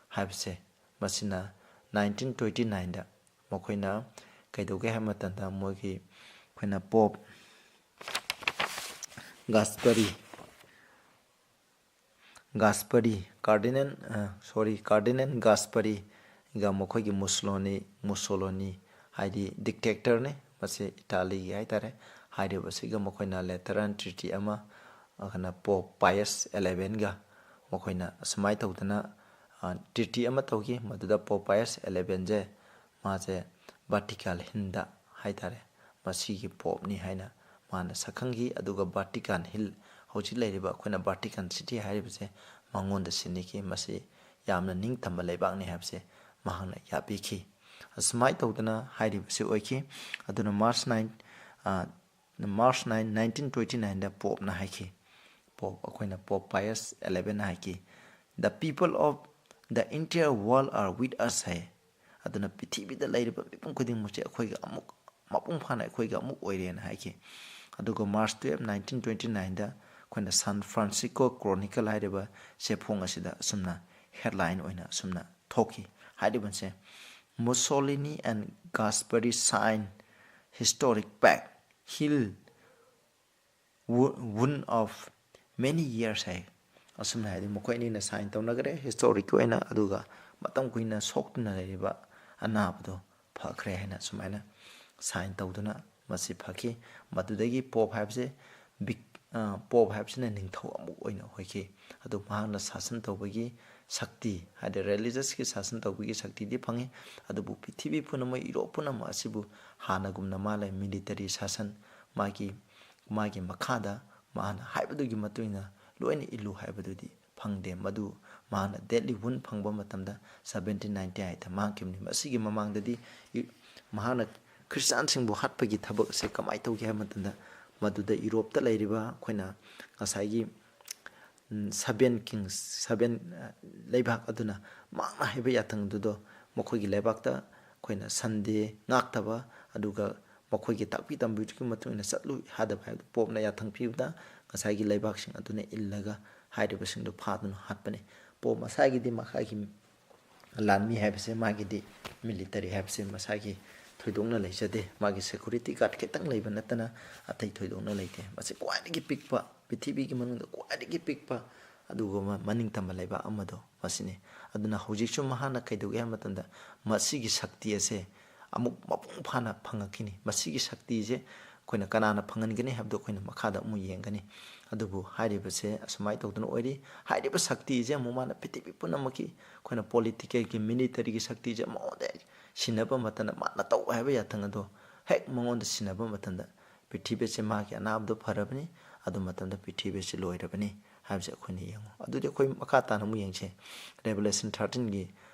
ꯍꯥꯏꯕꯁꯦ, ꯃꯁꯤꯅ nineteen twenty nineꯗ ꯃꯈꯣꯏꯅ ꯀꯩꯗꯧꯒꯦ ꯍꯥꯏꯕ ꯃꯇꯝꯗ ꯃꯣꯏꯒꯤ ꯑꯩꯈꯣꯏꯅ ꯄꯣꯞ, ꯒꯥꯁꯄꯔꯤ, ꯒꯥꯁꯄꯔꯤ, ꯀꯥꯔꯗꯤꯅꯦꯜ, ꯑ, ꯁꯣꯔꯤ, ꯀꯥꯔꯗꯤꯅꯦꯜ ꯒꯥꯁꯄꯔꯤꯒ ꯃꯈꯣꯏꯒꯤ ꯃꯨꯁꯣꯂꯣꯅꯤ, ꯃꯨꯁꯣꯂꯣꯅꯤ, ꯍꯥꯏꯗꯤ ꯗꯤꯛꯇꯦꯛꯇꯔꯅꯤ, ꯃꯁꯤ ꯏꯇꯥꯂꯤꯒꯤ ꯍꯥꯏꯇꯥꯔꯦ, ꯍꯥꯏꯔꯤꯕꯁꯤꯒ ꯃꯈꯣꯏꯅ ꯂꯦꯇꯔꯟ ꯇ꯭ꯔꯤꯇꯤ ꯑꯃ, ꯑꯗꯨꯅ ꯄꯣꯞ ꯄꯥꯏꯌꯁ ꯑꯦꯂꯦꯚꯦꯟꯒ ꯃꯈꯣꯏꯅ ꯑꯁꯨꯃꯥꯏꯅ ꯇꯧꯗꯅ, ꯑ, ꯇ꯭ꯔꯤꯇꯤ ꯑꯃ ꯇꯧꯈꯤ꯫ ꯃꯗꯨꯗ ꯄꯣꯞ ꯄꯥꯏꯌꯁ ꯑꯦꯂꯦꯚꯦꯟꯁꯦ ꯃꯥꯁꯦ ꯚꯥꯇꯤꯀꯥꯟ ꯍꯤꯜꯗ ꯍꯥꯏꯇꯥꯔꯦ, ꯃꯁꯤꯒꯤ ꯄꯣꯞꯅꯤ ꯍꯥꯏꯅ ꯃꯥꯅ ꯁꯛꯈꯪꯈꯤ꯫ ꯑꯗꯨꯒ ꯚꯥꯇꯤꯀꯥꯟ ꯍꯤꯜ, ꯍꯧꯖꯤꯛ ꯂꯩꯔꯤꯕ ꯑꯩꯈꯣꯏꯅ ꯚꯥꯇꯤꯀꯥꯟ ꯁꯤꯇꯤ ꯍꯥꯏꯔꯤꯕꯁꯦ, ꯃꯉꯣꯟꯗ ꯁꯤꯟꯅꯈꯤ꯫ ꯃꯁꯤ ꯌꯥꯝꯅ ꯅꯤꯡꯇꯝꯕ ꯂꯩꯕꯥꯛꯅꯤ ꯍꯥꯏꯕꯁꯦ ꯃꯍꯥꯛꯅ ꯌꯥꯕꯤꯈꯤ꯫ ꯑꯁꯨꯃꯥꯏꯅ ꯇꯧꯗꯅ ꯍꯥꯏꯔꯤꯕꯁꯤ ꯑꯣꯏꯈꯤ꯫ ꯑꯗꯨꯅ ꯃꯥꯔꯆ ꯅꯥꯏꯟ, ꯑ, ꯃꯥꯔꯆ ꯅꯥꯏꯟ, ꯅꯥꯏꯟꯇꯤꯟ ꯇ꯭ꯋꯦꯟꯇꯤ ꯅꯥꯏꯟꯗ ꯄꯣꯞꯅ ꯍꯥꯏꯈꯤ, ꯄꯣꯞ, ꯑꯩꯈꯣꯏꯅ ꯄꯣꯞ ꯄꯥꯏꯌꯁ ꯑꯦꯂꯦꯚꯦꯟꯅ ꯍꯥꯏꯈꯤ, "The people of the entire world are with us" ꯍꯥꯏ꯫ ꯑꯗꯨꯅ ꯄ꯭ꯔꯤꯊꯤꯕꯤꯗ ꯂꯩꯔꯤꯕ ꯃꯤꯄꯨꯝ ꯈꯨꯗꯤꯡꯃꯛꯁꯦ ꯑꯩꯈꯣꯏꯒ ꯑꯃꯨꯛ, ꯃꯄꯨꯡ ꯐꯥꯅ ꯑꯩꯈꯣꯏꯒ ꯑꯃꯨꯛ ꯑꯣꯏꯔꯦꯅ ꯍꯥꯏꯈꯤ꯫ ꯑꯗꯨꯒ ꯃꯥꯔꯆ ꯇꯨꯌꯦꯜꯞ, ꯅꯥꯏꯟꯇꯤꯟ ꯇ꯭ꯋꯦꯟꯇꯤ ꯅꯥꯏꯟꯗ ꯑꯩꯈꯣꯏꯅ ꯁꯥꯟ ꯐ꯭ꯔꯥꯟꯁꯤꯁꯀꯣ ꯀ꯭ꯔꯣꯅꯤꯀꯜ ꯍꯥꯏꯔꯤꯕ ꯆꯦꯐꯣꯡ ꯑꯁꯤꯗ ꯑꯁꯨꯝꯅ ꯍꯦꯗꯂꯥꯏꯟ ꯑꯣꯏꯅ ꯑꯁꯨꯝꯅ ꯊꯣꯛꯈꯤ꯫ ꯍꯥꯏꯔꯤꯕꯁꯦ, "Mussolini and Gasperi sign historic pact, heal wo-, wound of many years" ꯍꯥꯏ꯫ ꯑꯁꯨꯝꯅ ꯍꯥꯏꯗꯤ ꯃꯈꯣꯏ ꯑꯅꯤꯅ ꯁꯥꯏꯟ ꯇꯧꯅꯈ꯭ꯔꯦ ꯍꯤꯁꯇꯣꯔꯤꯛꯀꯤ ꯑꯣꯏꯅ, ꯑꯗꯨꯒ ꯃꯇꯝ ꯀꯨꯏꯅ ꯁꯣꯛꯇꯨꯅ ꯂꯩꯔꯤꯕ ꯑꯅꯥꯕꯗꯣ ꯐꯈ꯭ꯔꯦ ꯍꯥꯏꯅ ꯁꯨꯃꯥꯏꯅ ꯁꯥꯏꯟ ꯇꯧꯗꯨꯅ ꯃꯁꯤ ꯐꯈꯤ꯫ ꯃꯗꯨꯗꯒꯤ ꯄꯣꯞ ꯍꯥꯏꯕꯁꯦ ꯕꯤꯛ-, ꯑ, ꯄꯣꯞ ꯍꯥꯏꯕꯁꯤꯅ ꯅꯤꯡꯊꯧ ꯑꯃꯨꯛ ꯑꯣꯏꯅ ꯑꯣꯏꯈꯤ꯫ ꯑꯗꯨ ꯃꯍꯥꯛꯅ ꯁꯥꯁꯟ ꯇꯧꯕꯒꯤ ꯁꯛꯇꯤ, ꯍꯥꯏꯗꯤ ꯔꯤꯂꯤꯖꯁꯀꯤ ꯁꯥꯁꯟ ꯇꯧꯕꯒꯤ ꯁꯛꯇꯤꯗꯤ ꯐꯪꯉꯤ, ꯑꯗꯨꯕꯨ ꯄ꯭ꯔꯤꯊꯤꯕꯤ ꯄꯨꯝꯅꯃꯛ, ꯌꯨꯔꯣꯞ ꯄꯨꯝꯅꯃꯛ ꯑꯁꯤꯕꯨ ꯍꯥꯟꯅꯒꯨꯝꯅ ꯃꯥ ꯂꯩ ꯃꯤꯂꯤꯇꯔꯤ ꯁꯥꯁꯟ, ꯃꯥꯒꯤ, ꯃꯥꯒꯤ ꯃꯈꯥꯗ ꯃꯥꯅ ꯍꯥꯏꯕꯗꯨꯒꯤ ꯃꯇꯨꯡ ꯏꯟꯅ ꯂꯣꯏꯅ ꯏꯜꯂꯨ ꯍꯥꯏꯕꯗꯨꯗꯤ ꯐꯪꯗꯦ꯫ ꯃꯗꯨ ꯃꯍꯥꯛꯅ ꯗꯦꯠꯂꯤ ꯋꯨꯟ ꯐꯪꯕ ꯃꯇꯝꯗ ꯁꯕꯦꯟꯇꯤꯟ ꯅꯥꯏꯟꯇꯤ ꯑꯩꯠꯇ ꯃꯥꯡꯈꯤꯕꯅꯤ꯫ ꯃꯁꯤꯒꯤ ꯃꯃꯥꯡꯗꯗꯤ ꯏ-, ꯃꯍꯥꯛꯅ ꯈ꯭ꯔꯤꯁꯇꯥꯟꯁꯤꯡꯕꯨ ꯍꯥꯠꯄꯒꯤ ꯊꯕꯛ ꯑꯁꯦ ꯀꯃꯥꯏꯅ ꯇꯧꯒꯦ ꯍꯥꯏꯕ ꯃꯇꯝꯗ, ꯃꯗꯨꯗ ꯌꯨꯔꯣꯞꯇ ꯂꯩꯔꯤꯕ ꯑꯩꯈꯣꯏꯅ ꯉꯁꯥꯏꯒꯤ, ꯎꯝ, ꯁꯕꯦꯟ ꯀꯤꯡꯁ, ꯁꯕꯦꯟ, ꯑ, ꯂꯩꯕꯥꯛ ꯑꯗꯨꯅ ꯃꯍꯥꯛꯅ ꯍꯥꯏꯕ ꯌꯥꯊꯪ ꯑꯗꯨꯗꯣ ꯃꯈꯣꯏꯒꯤ ꯂꯩꯕꯥꯛꯇ ꯑꯩꯈꯣꯏꯅ ꯁꯟꯗꯦ ꯉꯥꯛꯇꯕ, ꯑꯗꯨꯒ ꯃꯈꯣꯏꯒꯤ ꯇꯥꯛꯄꯤ ꯇꯝꯕꯤꯕꯒꯤ ꯃꯇꯨꯡ ꯏꯟꯅ ꯆꯠꯂꯨ ꯍꯥꯏꯗꯕ ꯍꯥꯏꯕꯗꯨ ꯄꯣꯞꯅ ꯌꯥꯊꯪ ꯄꯤꯕꯗ ꯉꯁꯥꯏꯒꯤ ꯂꯩꯕꯥꯛꯁꯤꯡ ꯑꯗꯨꯅ ꯏꯜꯂꯒ ꯍꯥꯏꯔꯤꯕꯁꯤꯡꯗꯨ ꯐꯥꯗꯨꯅ ꯍꯥꯠꯄꯅꯤ꯫ ꯄꯣꯞ ꯃꯁꯥꯒꯤꯗꯤ ꯃꯁꯥꯒꯤ ꯂꯥꯟꯃꯤ ꯍꯥꯏꯕꯁꯦ, ꯃꯥꯒꯤꯗꯤ ꯃꯤꯂꯤꯇꯔꯤ ꯍꯥꯏꯕꯁꯦ ꯃꯁꯥꯒꯤ ꯊꯣꯏꯗꯣꯛꯅ ꯂꯩꯖꯗꯦ꯫ ꯃꯥꯒꯤ security guard ꯈꯤꯇꯪ ꯂꯩꯕ ꯅꯠꯇꯅ ꯑꯇꯩ ꯊꯣꯏꯗꯣꯛꯅ ꯂꯩꯇꯦ꯫ ꯃꯁꯤ ꯈ꯭ꯋꯥꯏꯗꯒꯤ ꯄꯤꯛꯄ, ꯄ꯭ꯔꯤꯊꯤꯕꯤꯒꯤ ꯃꯅꯨꯡꯗ ꯈ꯭ꯋꯥꯏꯗꯒꯤ ꯄꯤꯛꯄ ꯑꯗꯨꯒꯨꯝꯕ ꯃꯅꯤꯡ ꯇꯝꯕ ꯂꯩꯕꯥꯛ ꯑꯃꯗꯣ ꯃꯁꯤꯅꯤ꯫ ꯑꯗꯨꯅ ꯍꯧꯖꯤꯛꯁꯨ ꯃꯍꯥꯛꯅ ꯀꯩꯗꯧꯒꯦ ꯍꯥꯏꯕ ꯃꯇꯝꯗ ꯃꯁꯤꯒꯤ ꯁꯛꯇꯤ ꯑꯁꯦ ꯑꯃꯨꯛ ꯃꯄꯨꯡ ꯐꯥꯅ ꯐꯪꯉꯛꯈꯤꯅꯤ꯫ ꯃꯁꯤꯒꯤ ꯁꯛꯇꯤꯁꯦ ꯑꯩꯈꯣꯏꯅ ꯀꯅꯥꯅ ꯐꯪꯍꯟꯒꯅꯤ ꯍꯥꯏꯕꯗꯣ ꯑꯩꯈꯣꯏꯅ ꯃꯈꯥꯗ ꯑꯃꯨꯛ ꯌꯦꯡꯒꯅꯤ꯫ ꯑꯗꯨꯕꯨ ꯍꯥꯏꯔꯤꯕꯁꯦ ꯑꯁꯨꯃꯥꯏꯅ ꯇꯧꯗꯅ ꯑꯣꯏꯔꯤ꯫ ꯍꯥꯏꯔꯤꯕ ꯁꯛꯇꯤꯁꯦ ꯑꯃꯨꯛ ꯃꯥꯅ ꯄ꯭ꯔꯤꯊꯤꯕꯤ ꯄꯨꯝꯅꯃꯛꯀꯤ ꯑꯩꯈꯣꯏꯅ political ꯒꯤ, military ꯒꯤ ꯁꯛꯇꯤꯁꯦ ꯃꯉꯣꯟꯗ ꯁꯤꯟꯅꯕ ꯃꯇꯝꯗ ꯃꯥꯅ ꯇꯧ ꯍꯥꯏꯕ ꯌꯥꯊꯪ ꯑꯗꯣ ꯍꯦꯛ ꯃꯉꯣꯟꯗ ꯁꯤꯟꯅꯕ ꯃꯇꯝꯗ ꯄ꯭ꯔꯤꯊꯤꯕꯤ ꯑꯁꯦ ꯃꯥꯒꯤ ꯑꯅꯥꯕꯗꯣ ꯐꯔꯕꯅꯤ, ꯑꯗꯨ ꯃꯇꯝꯗ ꯄ꯭ꯔꯤꯊꯤꯕꯤ ꯑꯁꯤ ꯂꯣꯏꯔꯕꯅꯤ ꯍꯥꯏꯕꯁꯦ ꯑꯩꯈꯣꯏꯅ ꯌꯦꯡꯉꯨ꯫ ꯑꯗꯨꯗꯤ ꯑꯩꯈꯣꯏ ꯃꯈꯥ ꯇꯥꯅ ꯑꯃꯨꯛ ꯌꯦꯡꯁꯦ꯫ Revelation thirteen ꯒꯤ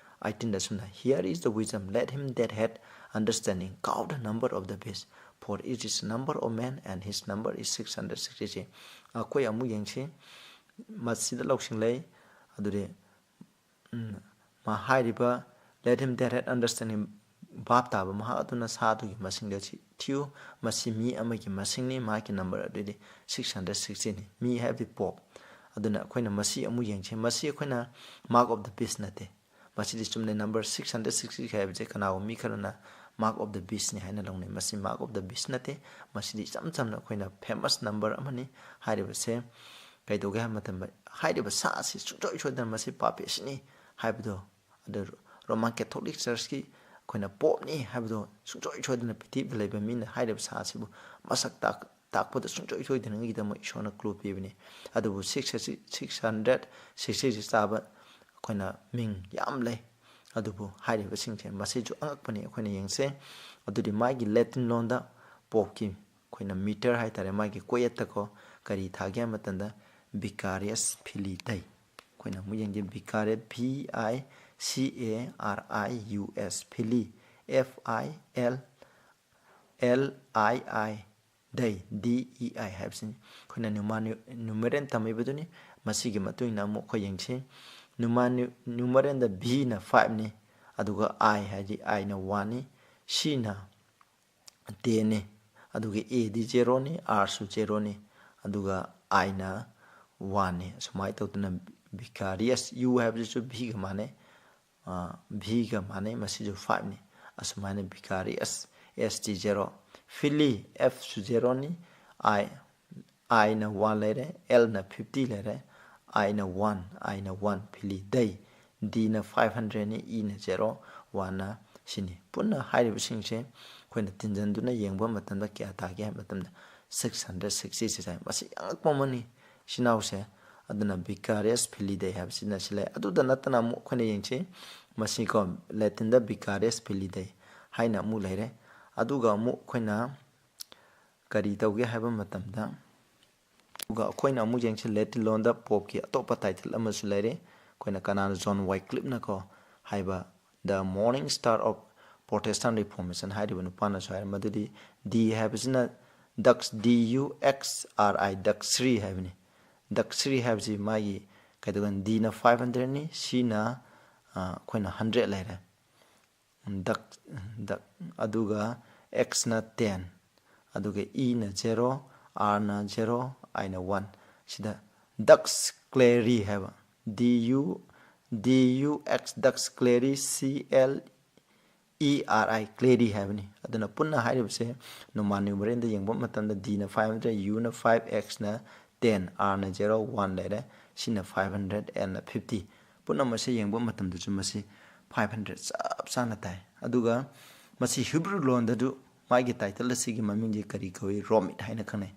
eighteen ꯗ ꯑꯁꯨꯝꯅ, "Here is the wisdom, let him that had understanding count the number of the beast, for it is number of man, and his number is six hundred sixty-three." ꯑꯩꯈꯣꯏ ꯑꯃꯨꯛ ꯌꯦꯡꯁꯤ꯫ ꯃꯁꯤꯗ ꯂꯧꯁꯤꯡ ꯂꯩ꯫ ꯑꯗꯨꯗꯤ ꯎꯝ, ꯃꯥ ꯍꯥꯏꯔꯤꯕ "Let him that had understanding", ꯚꯥꯞ ꯇꯥꯕ ꯃꯍꯥꯛ ꯑꯗꯨꯅ ꯁꯥ ꯑꯗꯨꯒꯤ ꯃꯁꯤꯡꯗ ꯁꯤ ꯊꯤꯌꯨ꯫ ꯃꯁꯤ ꯃꯤ ꯑꯃꯒꯤ ꯃꯁꯤꯡꯅꯤ, ꯃꯍꯥꯛꯀꯤ number ꯑꯗꯨꯗꯤ six hundred sixty ꯅꯤ꯫ ꯃꯤ ꯍꯥꯏꯕꯗꯤ Pope꯫ ꯑꯗꯨꯅ ꯑꯩꯈꯣꯏꯅ ꯃꯁꯤ ꯑꯃꯨꯛ ꯌꯦꯡꯁꯤ꯫ ꯃꯁꯤ ꯑꯩꯈꯣꯏꯅ mark of the beast ꯅꯠꯇꯦ꯫ ꯃꯁꯤꯗꯤ ꯆꯨꯝꯅ number six hundred sixty ꯍꯥꯏꯕꯁꯦ ꯀꯅꯥꯒꯨꯝꯕ ꯃꯤ ꯈꯔꯅ mark of the beast ꯅꯤ ꯍꯥꯏꯅ ꯂꯧꯅꯩ꯫ ꯃꯁꯤ mark of the beast ꯅꯠꯇꯦ꯫ ꯃꯁꯤꯗꯤ ꯏꯆꯝ ꯆꯝꯅ ꯑꯩꯈꯣꯏꯅ famous number ꯑꯃꯅꯤ꯫ ꯍꯥꯏꯔꯤꯕꯁꯦ ꯀꯩꯗꯧꯒꯦ ꯍꯥꯏꯕ ꯃꯇꯝꯗ ꯍꯥꯏꯔꯤꯕ ꯁꯥ ꯑꯁꯤ ꯁꯨꯡꯁꯣꯏ ꯁꯣꯏꯗꯅ ꯃꯁꯤ ꯄꯥꯄꯤꯁꯤꯅꯤ ꯍꯥꯏꯕꯗꯣ, ꯑꯗꯨ Roman Catholic Church ꯀꯤ ꯑꯩꯈꯣꯏꯅ Pope ꯅꯤ ꯍꯥꯏꯕꯗꯣ ꯁꯨꯡꯁꯣꯏ ꯁꯣꯏꯗꯅ ꯄ꯭ꯔꯤꯊꯤꯕꯤꯗ ꯂꯩꯕ ꯃꯤꯅ ꯍꯥꯏꯔꯤꯕ ꯁꯥ ꯑꯁꯤꯕꯨ ꯃꯁꯛ ꯇꯥꯛ-, ꯇꯥꯛꯄꯗ ꯁꯨꯡꯁꯣꯏ ꯁꯣꯏꯗꯅꯉꯥꯏꯒꯤꯗꯃꯛ ꯏꯁꯣꯔꯅ clue ꯄꯤꯕꯅꯤ꯫ ꯑꯗꯨꯕꯨ six, six hundred sixty ꯆꯥꯕ ꯑꯩꯈꯣꯏꯅ ꯃꯤꯡ ꯌꯥꯝ ꯂꯩ꯫ ꯑꯗꯨꯕꯨ ꯍꯥꯏꯔꯤꯕꯁꯤꯡꯁꯦ ꯃꯁꯤꯁꯨ ꯑꯉꯛꯄꯅꯤ꯫ ꯑꯩꯈꯣꯏꯅ ꯌꯦꯡꯁꯦ꯫ ꯑꯗꯨꯗꯤ ꯃꯥꯒꯤ Latin ꯂꯣꯟꯗ Pope ꯀꯤ ꯑꯩꯈꯣꯏꯅ meter ꯍꯥꯏꯇꯥꯔꯦ, ꯃꯥꯒꯤ ꯀꯣꯌꯦꯠꯇꯀꯣ ꯀꯔꯤ ꯊꯥꯒꯦ ꯍꯥꯏꯕ ꯃꯇꯝꯗ Vicarius Filii Dei꯫ ꯑꯩꯈꯣꯏꯅ ꯑꯃꯨꯛ ꯌꯦꯡꯒꯦ꯫ Vicarius, V I C A R I U S, Filii, F I L L I I, Dei, D E I ꯍꯥꯏꯕꯁꯤꯅꯤ꯫ ꯑꯩꯈꯣꯏꯅ Numa Nu-, Numerian ꯇꯝꯃꯤꯕꯗꯨꯅꯤ꯫ ꯃꯁꯤꯒꯤ ꯃꯇꯨꯡ ꯏꯟꯅ ꯑꯃꯨꯛ ꯑꯩꯈꯣꯏ ꯌꯦꯡꯁꯤ꯫ Numa Nu-, Numerian ꯗ V ꯅ five ꯅꯤ, ꯑꯗꯨꯒ I ꯍꯥꯏꯗꯤ I ꯅ one ꯅꯤ, C ꯅ ten ꯅꯤ, ꯑꯗꯨꯒ A ꯗꯤ zero ꯅꯤ, R ꯁꯨ zero ꯅꯤ, ꯑꯗꯨꯒ I ꯅ one ꯅꯤ꯫ ꯑꯁꯨꯃꯥꯏꯅ ꯇꯧꯗꯅ Vicarius, U ꯍꯥꯏꯕꯁꯤꯁꯨ V ꯒ ꯃꯥꯟꯅꯩ, ꯑ, V ꯒ ꯃꯥꯟꯅꯩ, ꯃꯁꯤꯁꯨ five ꯅꯤ꯫ ꯑꯁꯨꯃꯥꯏꯅ Vicarious, S T zero, Philly, F ꯁꯨ zeroꯅꯤ, I, I ꯅ one ꯂꯩꯔꯦ, L ꯅ fifty ꯂꯩꯔꯦ, I ꯅ one, I ꯅ one, Philly, they, D ꯅ five hundredꯅꯤ, E ꯅ zero, one ꯅ ꯁꯤꯅꯤ꯫ ꯄꯨꯟꯅ ꯍꯥꯏꯔꯤꯕꯁꯤꯡꯁꯦ ꯑꯩꯈꯣꯏꯅ ꯇꯤꯟꯖꯟꯗꯨꯅ ꯌꯦꯡꯕ ꯃꯇꯝꯗ ꯀꯌꯥ ꯇꯥꯒꯦ ꯍꯥꯏꯕ ꯃꯇꯝꯗ six hundred sixty ꯁꯤ ꯇꯥꯏ꯫ ꯃꯁꯤ ꯑꯉꯛꯄ ꯑꯃꯅꯤ, ꯏꯆꯤꯟ ꯏꯅꯥꯎꯁꯦ꯫ ꯑꯗꯨꯅ Vicarious Felidae ꯍꯥꯏꯕꯁꯤꯅ ꯁꯤ ꯂꯩ꯫ ꯑꯗꯨꯗ ꯅꯠꯇꯅ ꯑꯃꯨꯛ ꯑꯩꯈꯣꯏꯅ ꯌꯦꯡꯁꯤ, ꯃꯁꯤꯀꯣ, Latinꯗ Vicarious Felidae ꯍꯥꯏꯅ ꯑꯃꯨꯛ ꯂꯩꯔꯦ꯫ ꯑꯗꯨꯒ ꯑꯃꯨꯛ ꯑꯩꯈꯣꯏꯅ ꯀꯔꯤ ꯇꯧꯒꯦ ꯍꯥꯏꯕ ꯃꯇꯝꯗ, ꯑꯗꯨꯒ ꯑꯩꯈꯣꯏꯅ ꯑꯃꯨꯛ ꯌꯦꯡꯁꯤ, Latin ꯂꯣꯟꯗ Popeꯀꯤ ꯑꯇꯣꯞꯄ title ꯑꯃꯁꯨ ꯂꯩꯔꯦ꯫ ꯑꯩꯈꯣꯏꯅ ꯀꯅꯥꯅ, John Wycliffeꯅꯀꯣ ꯍꯥꯏꯕ, The Morning Star of Protestant Reformation ꯍꯥꯏꯔꯤꯕ ꯅꯨꯄꯥꯅꯁꯨ ꯍꯥꯏꯔꯦ, ꯃꯗꯨꯗꯤ D ꯍꯥꯏꯕꯁꯤꯅ Dux, D U X R I, Duxbury ꯍꯥꯏꯕꯅꯤ꯫ Duxbury ꯍꯥꯏꯕꯁꯤ ꯃꯥꯒꯤ ꯀꯩꯗꯧꯒꯅꯤ, D ꯅ five hundredꯅꯤ, C ꯅ, ꯑ, ꯑꯩꯈꯣꯏꯅ hundred ꯂꯩꯔꯦ꯫ Dux, Dux, ꯑꯗꯨꯒ X ꯅ ten, ꯑꯗꯨꯒ E ꯅ zero, R ꯅ zero, I ꯅ one꯫ ꯁꯤꯗ Dux Cleri ꯍꯥꯏꯕ, D U, D U X, Dux Cleri, C L E R I, Cleri ꯍꯥꯏꯕꯅꯤ꯫ ꯑꯗꯨꯅ ꯄꯨꯟꯅ ꯍꯥꯏꯔꯤꯕꯁꯦ ꯅꯣꯃꯥꯟ ꯅ꯭ꯌꯨꯃꯔꯦꯜꯗ ꯌꯦꯡꯕ ꯃꯇꯝꯗ D ꯅ five hundred, U ꯅ five, X ꯅ ten, R ꯅ zero, one ꯂꯩꯔꯦ, C ꯅ five hundred, L ꯅ fifty꯫ ꯄꯨꯝꯅꯃꯛꯁꯦ ꯌꯦꯡꯕ ꯃꯇꯝꯗꯁꯨ ꯃꯁꯤ five hundred ꯆꯞ ꯆꯥꯅ ꯇꯥꯏ꯫ ꯑꯗꯨꯒ ꯃꯁꯤ ꯍꯤꯕ꯭ꯔꯨ ꯂꯣꯟꯗꯁꯨ ꯃꯥꯒꯤ title ꯑꯁꯤꯒꯤ ꯃꯃꯤꯡꯗꯤ ꯀꯔꯤ ꯀꯧꯏ? Romit ꯍꯥꯏꯅ ꯈꯪꯅꯩ꯫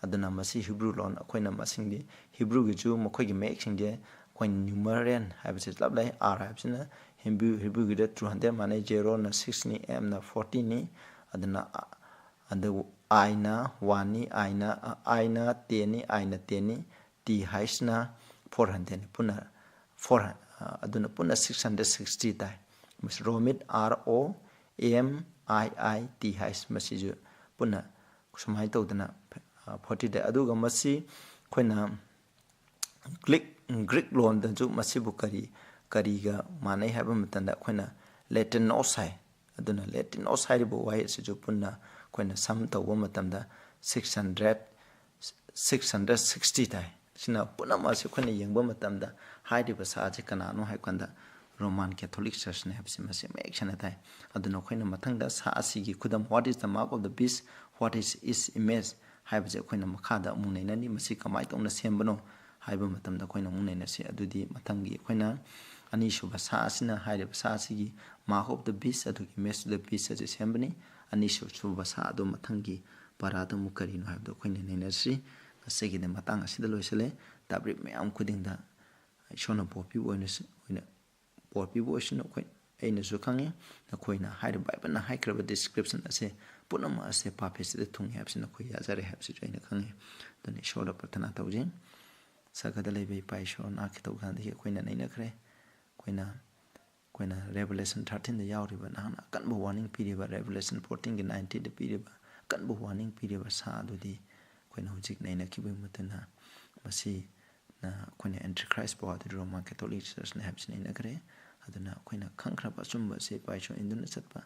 ꯑꯗꯨꯅ ꯃꯁꯤ ꯍꯤꯕ꯭ꯔꯨ ꯂꯣꯟ, ꯑꯩꯈꯣꯏꯅ ꯃꯁꯤꯡꯗꯤ ꯍꯤꯕ꯭ꯔꯨꯒꯤꯁꯨ ꯃꯈꯣꯏꯒꯤ ꯃꯌꯦꯛꯁꯤꯡꯁꯦ ꯑꯩꯈꯣꯏꯅ ꯅ꯭ꯌꯨꯃꯔꯦꯜ ꯍꯥꯏꯕꯁꯤ ꯆꯞ ꯂꯩ꯫ R ꯍꯥꯏꯕꯁꯤꯅ ꯍꯤꯕ꯭ꯔꯨ, ꯍꯤꯕ꯭ꯔꯨꯒꯤꯗ two hundred ꯃꯥꯟꯅꯩ, zero ꯅ six ꯅꯤ, M ꯅ forty ꯅꯤ, ꯑꯗꯨꯅ ꯑ-, ꯑꯗꯨ I ꯅ one ꯅꯤ, I ꯅ, I ꯅ ten ꯅꯤ, I ꯅ ten ꯅꯤ, T ꯍꯥꯏꯁꯤꯅ four hundred ꯅꯤ, ꯄꯨꯟꯅ four, ꯑ, ꯑꯗꯨꯅ ꯄꯨꯟꯅ six hundred sixty ꯇꯥꯏ꯫ ꯃꯁꯤ Romit, R O M I I T ꯍꯥꯏꯁꯤ, ꯃꯁꯤꯁꯨ ꯄꯨꯟꯅ ꯁꯨꯃꯥꯏꯅ ꯇꯧꯗꯅ, ꯑ, forty ꯇꯥꯏ꯫ ꯑꯗꯨꯒ ꯃꯁꯤ ꯑꯩꯈꯣꯏꯅ Greek, Greek ꯂꯣꯟꯗꯁꯨ ꯃꯁꯤꯕꯨ ꯀꯔꯤ, ꯀꯔꯤꯒ ꯃꯥꯟꯅꯩ ꯍꯥꯏꯕ ꯃꯇꯝꯗ ꯑꯩꯈꯣꯏꯅ Latinos ꯍꯥꯏ꯫ ꯑꯗꯨꯅ Latinos ꯍꯥꯏꯔꯤꯕ ꯋꯥꯍꯩ ꯑꯁꯤꯁꯨ ꯄꯨꯟꯅ ꯑꯩꯈꯣꯏꯅ sum ꯇꯧꯕ ꯃꯇꯝꯗ six hundred, six hundred sixty ꯇꯥꯏ꯫ ꯁꯤꯅ ꯄꯨꯝꯅꯃꯛ ꯑꯁꯤ ꯑꯩꯈꯣꯏꯅ ꯌꯦꯡꯕ ꯃꯇꯝꯗ ꯍꯥꯏꯔꯤꯕ ꯁꯥꯁꯤ ꯀꯅꯥꯅꯣ ꯍꯥꯏꯕ ꯀꯥꯟꯗ Roman Catholic Churchꯅꯤ ꯍꯥꯏꯕꯁꯤ ꯃꯁꯤ ꯃꯌꯦꯛ ꯁꯦꯡꯅ ꯇꯥꯏ꯫ ꯑꯗꯨꯅ ꯑꯩꯈꯣꯏꯅ ꯃꯊꯪꯗ ꯁꯥ ꯑꯁꯤꯒꯤ ꯈꯨꯗꯝ, what is the mark of the beast, what is its image ꯍꯥꯏꯕꯁꯦ ꯑꯩꯈꯣꯏꯅ ꯃꯈꯥꯗ ꯑꯃꯨꯛ ꯅꯩꯅꯅꯤ꯫ ꯃꯁꯤ ꯀꯃꯥꯏꯅ ꯇꯧꯅ ꯁꯦꯝꯕꯅꯣ ꯍꯥꯏꯕ ꯃꯇꯝꯗ ꯑꯩꯈꯣꯏꯅ ꯑꯃꯨꯛ ꯅꯩꯅꯁꯤ꯫ ꯑꯗꯨꯗꯤ ꯃꯊꯪꯒꯤ ꯑꯩꯈꯣꯏꯅ ꯑꯅꯤꯁꯨꯕ ꯁꯥ ꯑꯁꯤꯅ, ꯍꯥꯏꯔꯤꯕ ꯁꯥ ꯑꯁꯤꯒꯤ mark of the beast ꯑꯗꯨꯒꯤ image of the beast ꯑꯁꯤ ꯁꯦꯝꯕꯅꯤ꯫ ꯑꯅꯤꯁꯨꯕ ꯁꯥ ꯑꯗꯨ ꯃꯊꯪꯒꯤ ꯄꯔꯥꯗ ꯑꯃꯨꯛ ꯀꯔꯤꯅꯣ ꯍꯥꯏꯕꯗꯣ ꯑꯩꯈꯣꯏꯅ ꯅꯩꯅꯁꯤ꯫ ꯉꯁꯤꯒꯤꯗꯤ ꯃꯇꯥꯡ ꯑꯁꯤꯗ ꯂꯣꯏꯁꯤꯜꯂꯦ꯫ ꯇꯥꯕꯤꯔꯤꯕ ꯃꯌꯥꯝ ꯈꯨꯗꯤꯡꯗ ꯏꯁꯣꯔꯅ ꯄꯣꯛꯄꯤꯕ ꯑꯣꯏꯅ, ꯑꯣꯏꯅ, ꯄꯣꯛꯄꯤꯕ ꯑꯣꯏꯁꯅꯨ꯫ ꯑꯩꯈꯣꯏ, ꯑꯩꯅꯁꯨ ꯈꯪꯉꯤ, ꯅꯈꯣꯏꯅ ꯍꯥꯏꯔꯤꯕ ꯕꯥꯏꯕꯜꯅ ꯍꯥꯏꯈ꯭ꯔꯕ description ꯑꯁꯦ ꯄꯨꯝꯅꯃꯛ ꯑꯁꯦ ꯄꯥꯐꯦꯠꯁꯤꯗ ꯊꯨꯡꯉꯤ ꯍꯥꯏꯕꯁꯤ ꯅꯈꯣꯏ ꯌꯥꯖꯔꯦ ꯍꯥꯏꯕꯁꯤꯁꯨ ꯑꯩꯅ ꯈꯪꯉꯤ꯫ ꯑꯗꯨꯅ ꯏꯁꯣꯔꯗ ꯄ꯭ꯔꯊꯅꯥ ꯇꯧꯖꯩ꯫ ꯁꯔꯒꯗ ꯂꯩꯕ ꯏꯄꯥ ꯏꯁꯣꯔ, ꯅꯍꯥꯛꯀꯤ ꯊꯧꯖꯥꯜꯗꯒꯤ ꯑꯩꯈꯣꯏꯅ ꯅꯩꯅꯈ꯭ꯔꯦ꯫ ꯑꯩꯈꯣꯏꯅ, ꯑꯩꯈꯣꯏꯅ Revelation thirteenꯗ ꯌꯥꯎꯔꯤꯕ, ꯅꯍꯥꯛꯅ ꯑꯀꯟꯕ warning ꯄꯤꯔꯤꯕ Revelation fourteenꯒꯤ nineteenꯗ ꯄꯤꯔꯤꯕ ꯑꯀꯟꯕ warning ꯄꯤꯔꯤꯕ ꯁꯥ ꯑꯗꯨꯗꯤ ꯑꯩꯈꯣꯏꯅ ꯍꯧꯖꯤꯛ ꯅꯩꯅꯈꯤꯕꯒꯤ ꯃꯇꯨꯡ ꯏꯟꯅ ꯃꯁꯤꯅ ꯑꯩꯈꯣꯏꯅ Antichrist ꯄꯥꯎ ꯑꯗꯨ Roman Catholic Churchꯅꯤ ꯍꯥꯏꯕꯁꯤ ꯅꯩꯅꯈ꯭ꯔꯦ꯫ ꯑꯗꯨꯅ ꯑꯩꯈꯣꯏꯅ ꯈꯪꯈ꯭ꯔꯕ ꯑꯆꯨꯝꯕ ꯑꯁꯤ ꯏꯄꯥ ꯏꯁꯣꯔ ꯏꯟꯗꯨꯅ ꯆꯠꯄ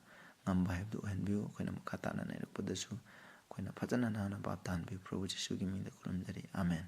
ꯉꯝꯕ ꯍꯥꯏꯕꯗꯨ ꯑꯣꯏꯍꯟꯕꯤꯌꯨ꯫ ꯑꯩꯈꯣꯏꯅ ꯃꯈꯥ ꯇꯥꯅ ꯅꯩꯔꯛꯄꯗꯁꯨ ꯑꯩꯈꯣꯏꯅ ꯐꯖꯅ ꯅꯍꯥꯛꯅ ꯚꯥꯞ ꯇꯥꯍꯟꯕꯤꯌꯨ꯫ ꯄ꯭ꯔꯚꯨ ꯖꯤꯁꯨꯒꯤ ꯃꯤꯡꯗ ꯈꯨꯔꯨꯝꯖꯔꯤ, ꯑꯥꯃꯦꯟ꯫